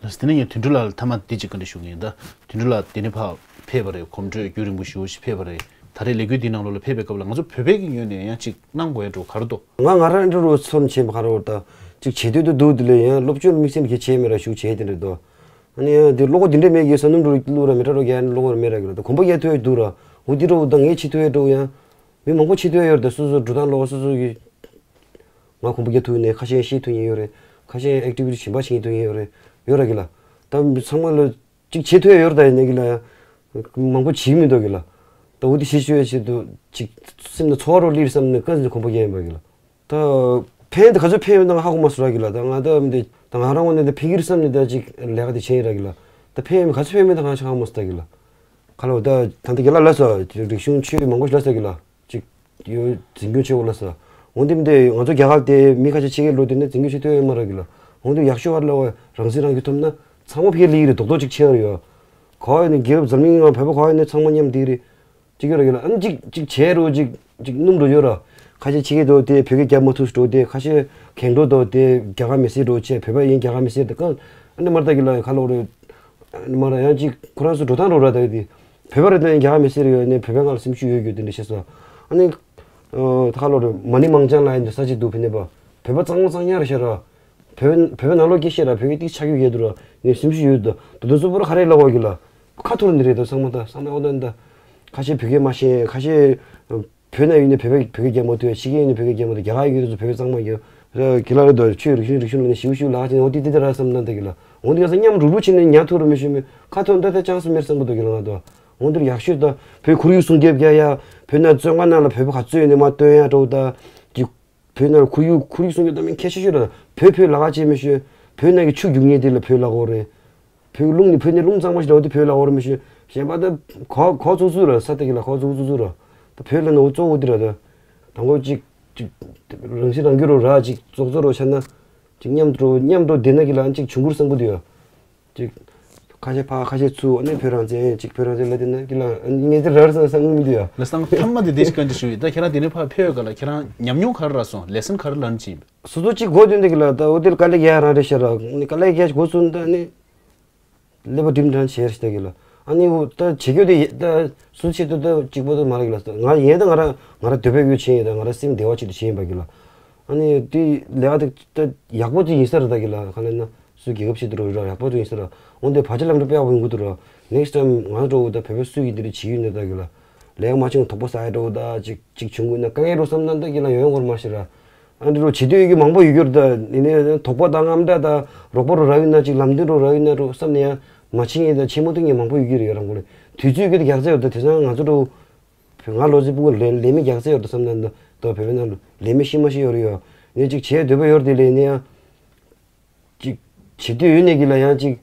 ལགས། དེ་ནས་ངས་དོན་གྲུབ་ལགས་ལ་མཐའ་མ་འདི་གཅིག་བཀའ་འདྲི་ཞུ་གི་ཡིན། ད་དོན་གྲུབ་ལགས་དེ་ནས་ཕར་ཕེབས་པ་རེད། གོམ་བགྲོད་རྒྱུན་རིང་པོ་ཞེ་པོ་ཞིག་ཕེབས་པ་རེད། ད་རེས་ལས་འགུལ་འདིའི་ནང་ལོགས་ལ་ཕེབས་པའི་སྐབས་ལ་ང་ཚོ་བོད་པའི་གི་ངོས་ནས་ཡང་གཅིག་གནང་དགོས་ཡ་འགྲོ་ག་རེ་འདུག་ང་ང་རང་འདྲ་རུ་མཚོན་བྱས་པ་ག་རེ་འོ། ད་གཅིག་བྱེད་འདོད་དུ་འདུག་དེ་ལས་ཡང་སློབ་སྦྱོང་དམིགས་བསལ་གྱི་བྱས་མེད་ར་ཞུ་བྱས་དེ་འདྲ་འདུག་ཨ་ནི་ཡང་དེ་བློ་ཁོག་དེ་འདྲ་མེད་གི་ས་སྣུམ་འགྲོ་བླུག་ར་མེ་ཏྲ་རོ་རྒྱག་བློ་ཁོག་མེད་ར་གི་ལ། ད་གོམ་པ་རྒྱག་ཐུབ་ཡ་འདུག་ར། འོ་དེ་འདྲ་འོ། ད་ངས་བྱེད་ཐུབ་ཡ་འདྲ་འོ། ཡང་མི་མང་པོ་བྱེད་ཐུབ་ཡ་ཡོད་རེད། ད་སོ་སོ་འགྲོ་སྟངས་ལོག་སོ་སོ་གི་ང་གོམ་པ་རྒྱག་ཐུབ་ནས་ཁ་ཤས་ཤེས་ཐུབ་ཡིན་ཡོད་རེད། ཁ་ཤས་ཨེག་ཊི་བི་ཊི་གཞན་པ་བྱེད་ཐུབ་ཡིན་ཡོད་རེད། ཡོད་ར་གི་ལ། ད་ཚང་མ་ལ་གཅིག་བྱེད་ཐུབ་ཡ་ཡོད་རེད། ད་ཡིན་ནའི་གི་ལ་མང་པོ་བྱེད་མི་འདུག་གི་ལ། ད་འོ་དེ་བྱེད་ཤོད་ཡ་ཆེད་དུ་གཅིག་སེམས་ནང་ཚོར་བ་རོ་ལིར་བསམ་ནས་ཀ་ཟིན་གོམ་པ་རྒྱག་ཡིན་པ་གི་ལ། ད་ཕན་ད་ག་ཚོད་ཕན་ཡོད་ན་ང་ཧ་གོ་མ་སོང་ར་གི་ལ། ད་ང་ད་མི་འདི་ད་ང་རང་ངོས་ནས་ད་ཕན་གི་རེད་བསམ་ནས་ད་གཅིག་ལས་ཀ་དེ་བྱས་ཡིན་ར་གི་ལ། ད་ཕན་ཡོད་མེད་ག་ཚོད་ཕན་མེད་ད་ང་ཧ་གོ་མ་སོང་ད་གི་ལ། ཁ་ལོ་ད་ད་ལྟ་རྒན་ལགས་ལ་སོ་རིག་གཞུང་ཆོས་མང་པོ་ཞིག་ལ་ས་གི་ལ། ཅིག་ཡོད་འཛིན་སྐྱོང་བྱེད་དགོས་ལ་ས། འོན་ཏེ་མི་འདི་ང་ཚོ་རྒྱ་གར་དེ་མི་ཁ་ཤས་ཕྱི་རྒྱལ་ལོག་དེ་ནས་འཛིན་སྐྱོང་བྱེད་ཐུབ་ཡོད་མ་རེད་གི་ལ། འོན་ཏེ་ཡག་ཤོས་བར་ལ་བ་རང་སྲིད་རང་སྐྱོང་ཐོབ་ན་ཚང་མ་ཕ་གིར་སླེབས་ཀྱི་རེད། རྡོག་རྡོག་ཅིག་ཆགས་ཡོད། ག་བ་ཡོད་ནས་རྒྱལ་ཁབ་འཛམ་གླིང་ནང་བོད་པ་ག་བ་ཡོད་ནས་ཚང་མ་མཉམ་འདི་རེད། ཅིག་ཡོད་ར་གི་ལ། ཨ་ནི་ཅིག་ཅིག་བྱས་རོ་ཅིག་ཅིག་སྣུམ་རོ་ཡོད་ར། ཁ་ཤས་ཕྱི་རྒྱལ་དོ་དེ་བོད་སྐད་རྒྱབ་མ་ཐུབ་འགྲོ་དེ། ཁ་ཤས་གང་འགྲོ་དོ་དེ་རྒྱ་གར་མི་སེར་འགྲོ་བྱས་བོད་པ་ཡིན་རྒྱ་གར་མི་སེར་དེ་གང་ཨ་ནི་མར་ལྟ་གི་ལ་ཁ་ལོ་རེད། མར་ཡང་ཅིག་ཁོ་རང་ཚོ་འགྲོ་སྟངས་རོ་ར་ད་གི་དེ། བོད་པ་རེད་ད་ཡིན་རྒྱ་གར་མི་སེར་ཡོད་ནས་བོད་པའི་ངང་ལ་སེམས་ཤུགས་ཡོད་རྒྱུ་དེ་འདྲ་བཤད་སོང་། ཨ་ནི་ད་ཁ་ལོ་རེད། མ་ཎི་མང་ལྕང་ལ་ཡིན་དུ་ས་ཅིག་འདུག་བོད་ནས་པ། བོད་པ་གཙང་མ་གཙང་ཉག་རེད་ཤག་ར། བོད་བོད་པའི་ནང་ལོགས་སྐད་བཤད་ར་བོད་སྐད་ཏིག་ཆགས་རྒྱུ་ཡོད་དུ་ར། ངས་སེམས་ཤུགས་ཡོད་དུ་ད་དུང་སུ་པོ་ར་ག་རེ་ལབ་བ་གི་ལ། ཁ་ཐོར་འདི་རེད་ད་ཚང་མ་ད་བསམ་བློ་ཨོ་ད་ད། ཁ་ཤས་བོད་སྐད་མ་ཤེས། ཁ་ཤས་བོད་ནང་ཡོད་ནས་བོད་པའི་བོད་སྐད་རྒྱབ་མ་ཐུབ། ཕྱི་རྒྱལ་ཡོད་ནས་བོད་སྐད་རྒྱབ་མ་ཐུབ། རྒྱ་གར་ཡོད་དུས་བོད་པའི་གཙང་མ་ཡོད། གི་ལ་རེད་དོ། ཆོས་རིག་གཞུང་རིག་གཞུང་ལ་ནས་ཞིའུ་ཞིའུ་ལག་ཅིག་འོ་དེ་དེ་དེ་ར་བསམ་ན་ད་གི་ལ། འོ་འདི་ག་ས་མཉམ་རུག་རུག་བྱས་ནས་ཉར་ཐུབ་ར་མི་ཤེས་མོད། ཁ་ཐོར་འདི་ད་ཅང་སུ་མེར་བསམ་གི་འདུག་གི་ལ་ང་དོ། འོ་འདིར་ཡག་ཤོས་ད་བོད་ཁོར་ཡུག་སྲུང་སྐྱོབ་རྒྱག་ཡ། བོད་ནང་བཙོན་ཁང་ནང་ལ་བོད་པ་ག་ཚོད་ཡོད་ནས་མ་སྟོན་ཡ་འགྲོ་ད། ཅིག་བོད་ནང་ཁོར་ཡུག་ཁོར་ཡུག་སྲུང་སྐྱོབ་ད་མིན་ཁྱད་ཆོས་ཤོས་ར། བོད་བོད་ལ་ཁ་ཆེ་མི་ཤོད། བོད་ནང་གི་ཆུ་རྒྱུག་མཁན་དེ་ལ་བོད་ལ་གོ་རེད། བོད་རླུང་ནི་བོད་ནི་རླུང་གཙང་མ་ཞིག་འདྲ་བོ་དེ་བོད་ལ་འོར་མི་ཤེས། གཞན་པ་ད་གོ་གོ་ཙུག་ཙུག་ར་ས་དེ་གི་ལ་གོ་ཙུག་ཙུག་ཙུག་ར། ད་བོད་ལ་ནི་འོ་གཙོ་བོ་དེ་ར་ད། དང་པོ་ཅིག་ཅིག་རང་སྲིད་རང་སྐྱོང་རོ་ར་ཅིག་ཙོག་ཙོ་རོ་ཆ་ན། ཅིག་མཉམ་དུ་མཉམ་དུ་བསྡད་ན་གི་ལ་ཅིག་བྱུང་ཁུར་བསམ་གི་འདུག་ཡ། ཅིག་ཁ་ཤས་ཕ་ཁ་ཤས་ཚུ་ཨ་ནི་བོད་རང་བཙན་ཅིག་བོད་རང་བཙན་ལ་བསྡད་ན་གི་ལ་ངས་དེ་ར་ར་ས་ས་ངུ་མི་འདུག་ཡ། ལ་སང་ཐ་མ་དེ་དེ་ཞིག་གང་ཅི་ཞུ་ཡི་ད་ཁྱེད་རང་དེ་ནས་ཕ་ཕེབས་ག་ལ་ཁྱེད་རང་ཉམས་མྱོང་ག་རེ་རག་སོང་ལེ་སན་ག་རེ་ལརན་བྱས་ཡིན་པ། སོ་སོ་གཅིག་གོ་དོན་དེ་གི་ལ་ད་འོ་དེ་ལ་དཀའ་ལས་རྒྱག་རང་རེད་ཤག་ར། ནི་དཀའ་ལས་རྒྱག་གོ་སོང་ད་ནི་ཀླད་པ་སྒྲིམ་དྲང་བྱས་རེད་ཤག་ད་གི་ལ། ཨ་ནི་འོ་ད་བྱེད་རྒྱུ་དེ་ད་སུ་ཆེད་དུ་ད་གཅིག་པོ་ད་མ་རེད་གི་ལ། ང་ཡིན་ད་ང་ར་ང་ར་འདོད་པའི་གཡོ་བྱས་ཡིན་ད་ང་ར་སེམས་བདེ་བ་ཆེད་དུ་བྱས་ཡིན་པ་གི་ལ། ཨ་ནི་དེ་ལས་ཀ་དེ་ད་ཡག་པོ་དེ་ཡིན་ས་རེད་ད་གི་ལ། ག་ལ་ན་སུ་རྒྱལ་ཁབ་ཆེད་དུ་རོགས་ར་ཡག་པོ་དེ་ཡིན་ས་ར། འོ་དེ་བར་ཆད་ལམ་འགྲོ་དཔེ་ཡག་པོ་ཡིན་གི་འདུག་ར། ནེགསི་ཊའིམ་ང་འགྲོ་འོ་ད་བོད་པ་སུ་ཡིན་དེ་རེད་བྱེད་ཡོད་ནི་ད་གི་ལ། ལས་ཀ་མ་བྱུང་དོགས་པ་ཟ་ཡ་འགྲོ་འོ་ད་ཅིག་ཅིག་བྱུང་དགོས་ན་དཀའ་ངལ་འགྲོ་བསམ་ན་ད་གི་ལ་ཡོང་ཡོང་གོར་མ་ཤི་ར། ཨ་འདི་རུ་བྱེད་འདོད་ཡོད་ཀྱི་མང་པོ་ཡོད་རྒྱུ་རེད་ད། ཡིན་ནའི་དོགས་པ་དང་དངངས་སྐྲག་དང་རོགས་པ་རུ་རག་ཡོད་ན་ཅིག་ལམ་སྟོན་རུ་རག་ཡོད་ན་རུ་བསམ་ནས་ཡང་མ་ཕྱིན་ཡིན་ད་ཕྱིན་མ་ཐུབ་མཁན་མང་པོ་ཡོད་ཀྱི་རེད་ཡ། རང་ཁོ་ལ་དུས་ཚོད་ཀྱི་རྒྱག་རྩ་ཡོད་ད། དེང་སང་ང་ཚོ་རུ་ང་ལོ་ཚིགས་སྤུ་གུ་ལས་ལས་མེད་རྒྱག་རྩ་ཡོད་ད་བསམ་ན་ད་བོད་པའི་ནང་ལོ་ལས་མེད་ཤི་མ་ཤི་ཡོད་རེད་ཡ། ངས་ཅིག་བྱེད་འདོད་པ་ཡོད་རེད་དེ་ལས་ནས་ཡང་ཅིག་བྱེད་འདོད་ཡོད་ནས་ཀྱི་ལ་ཡང་ཅིག་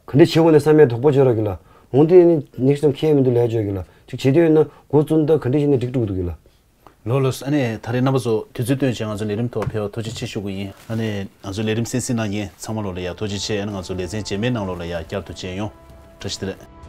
ག་འདྲ་བྱེད་དགོས་ནས་བསམ་ཡ་དོགས་པ་བྱོས་ར་ཀྱི་ལ། འོང་དེ་ནི་ནེགསི་ཊའིམ་ཁྱེད་མི་འདུག་ལས་བྱོས་ཀྱི་ལ། ཅིག་བྱེད་འདོད་ཡོད་ན་འགོ་བཙུགས་ད་ག་འདྲ་བྱས་ནས་འགྲིག་འགྲོ་གི་འདུག་ཀྱི་ལ། ལོ་ལོ་ཨ་ནེ་ད་རེས་རྣམ་པ་ཚོ་དུས་ཚོད་བཏོན་བྱས་ང་ཚོ་ལས་རིམ་ཐོག་ཕེབས་པ་ཐུགས་རྗེ་ཆེ་ཞུ་གི་ཡིན། ཨ་ནེ་ང་ཚོ་ལས་རིམ་གསན་གཟིགས་གནང་མཁན་ཚང་མ་ལོ་ལ་ཡ་ཐུགས་རྗེ་ཆེ། ཨ་ནེ་ང་ཚོ་ལེ་ཚན་རྗེས་མའི་ནང་ལོ་ལ་ཡ་བསྐྱར་དུ་མཇལ་ཡོང་། བཀྲ་ཤིས་བདེ་ལེགས།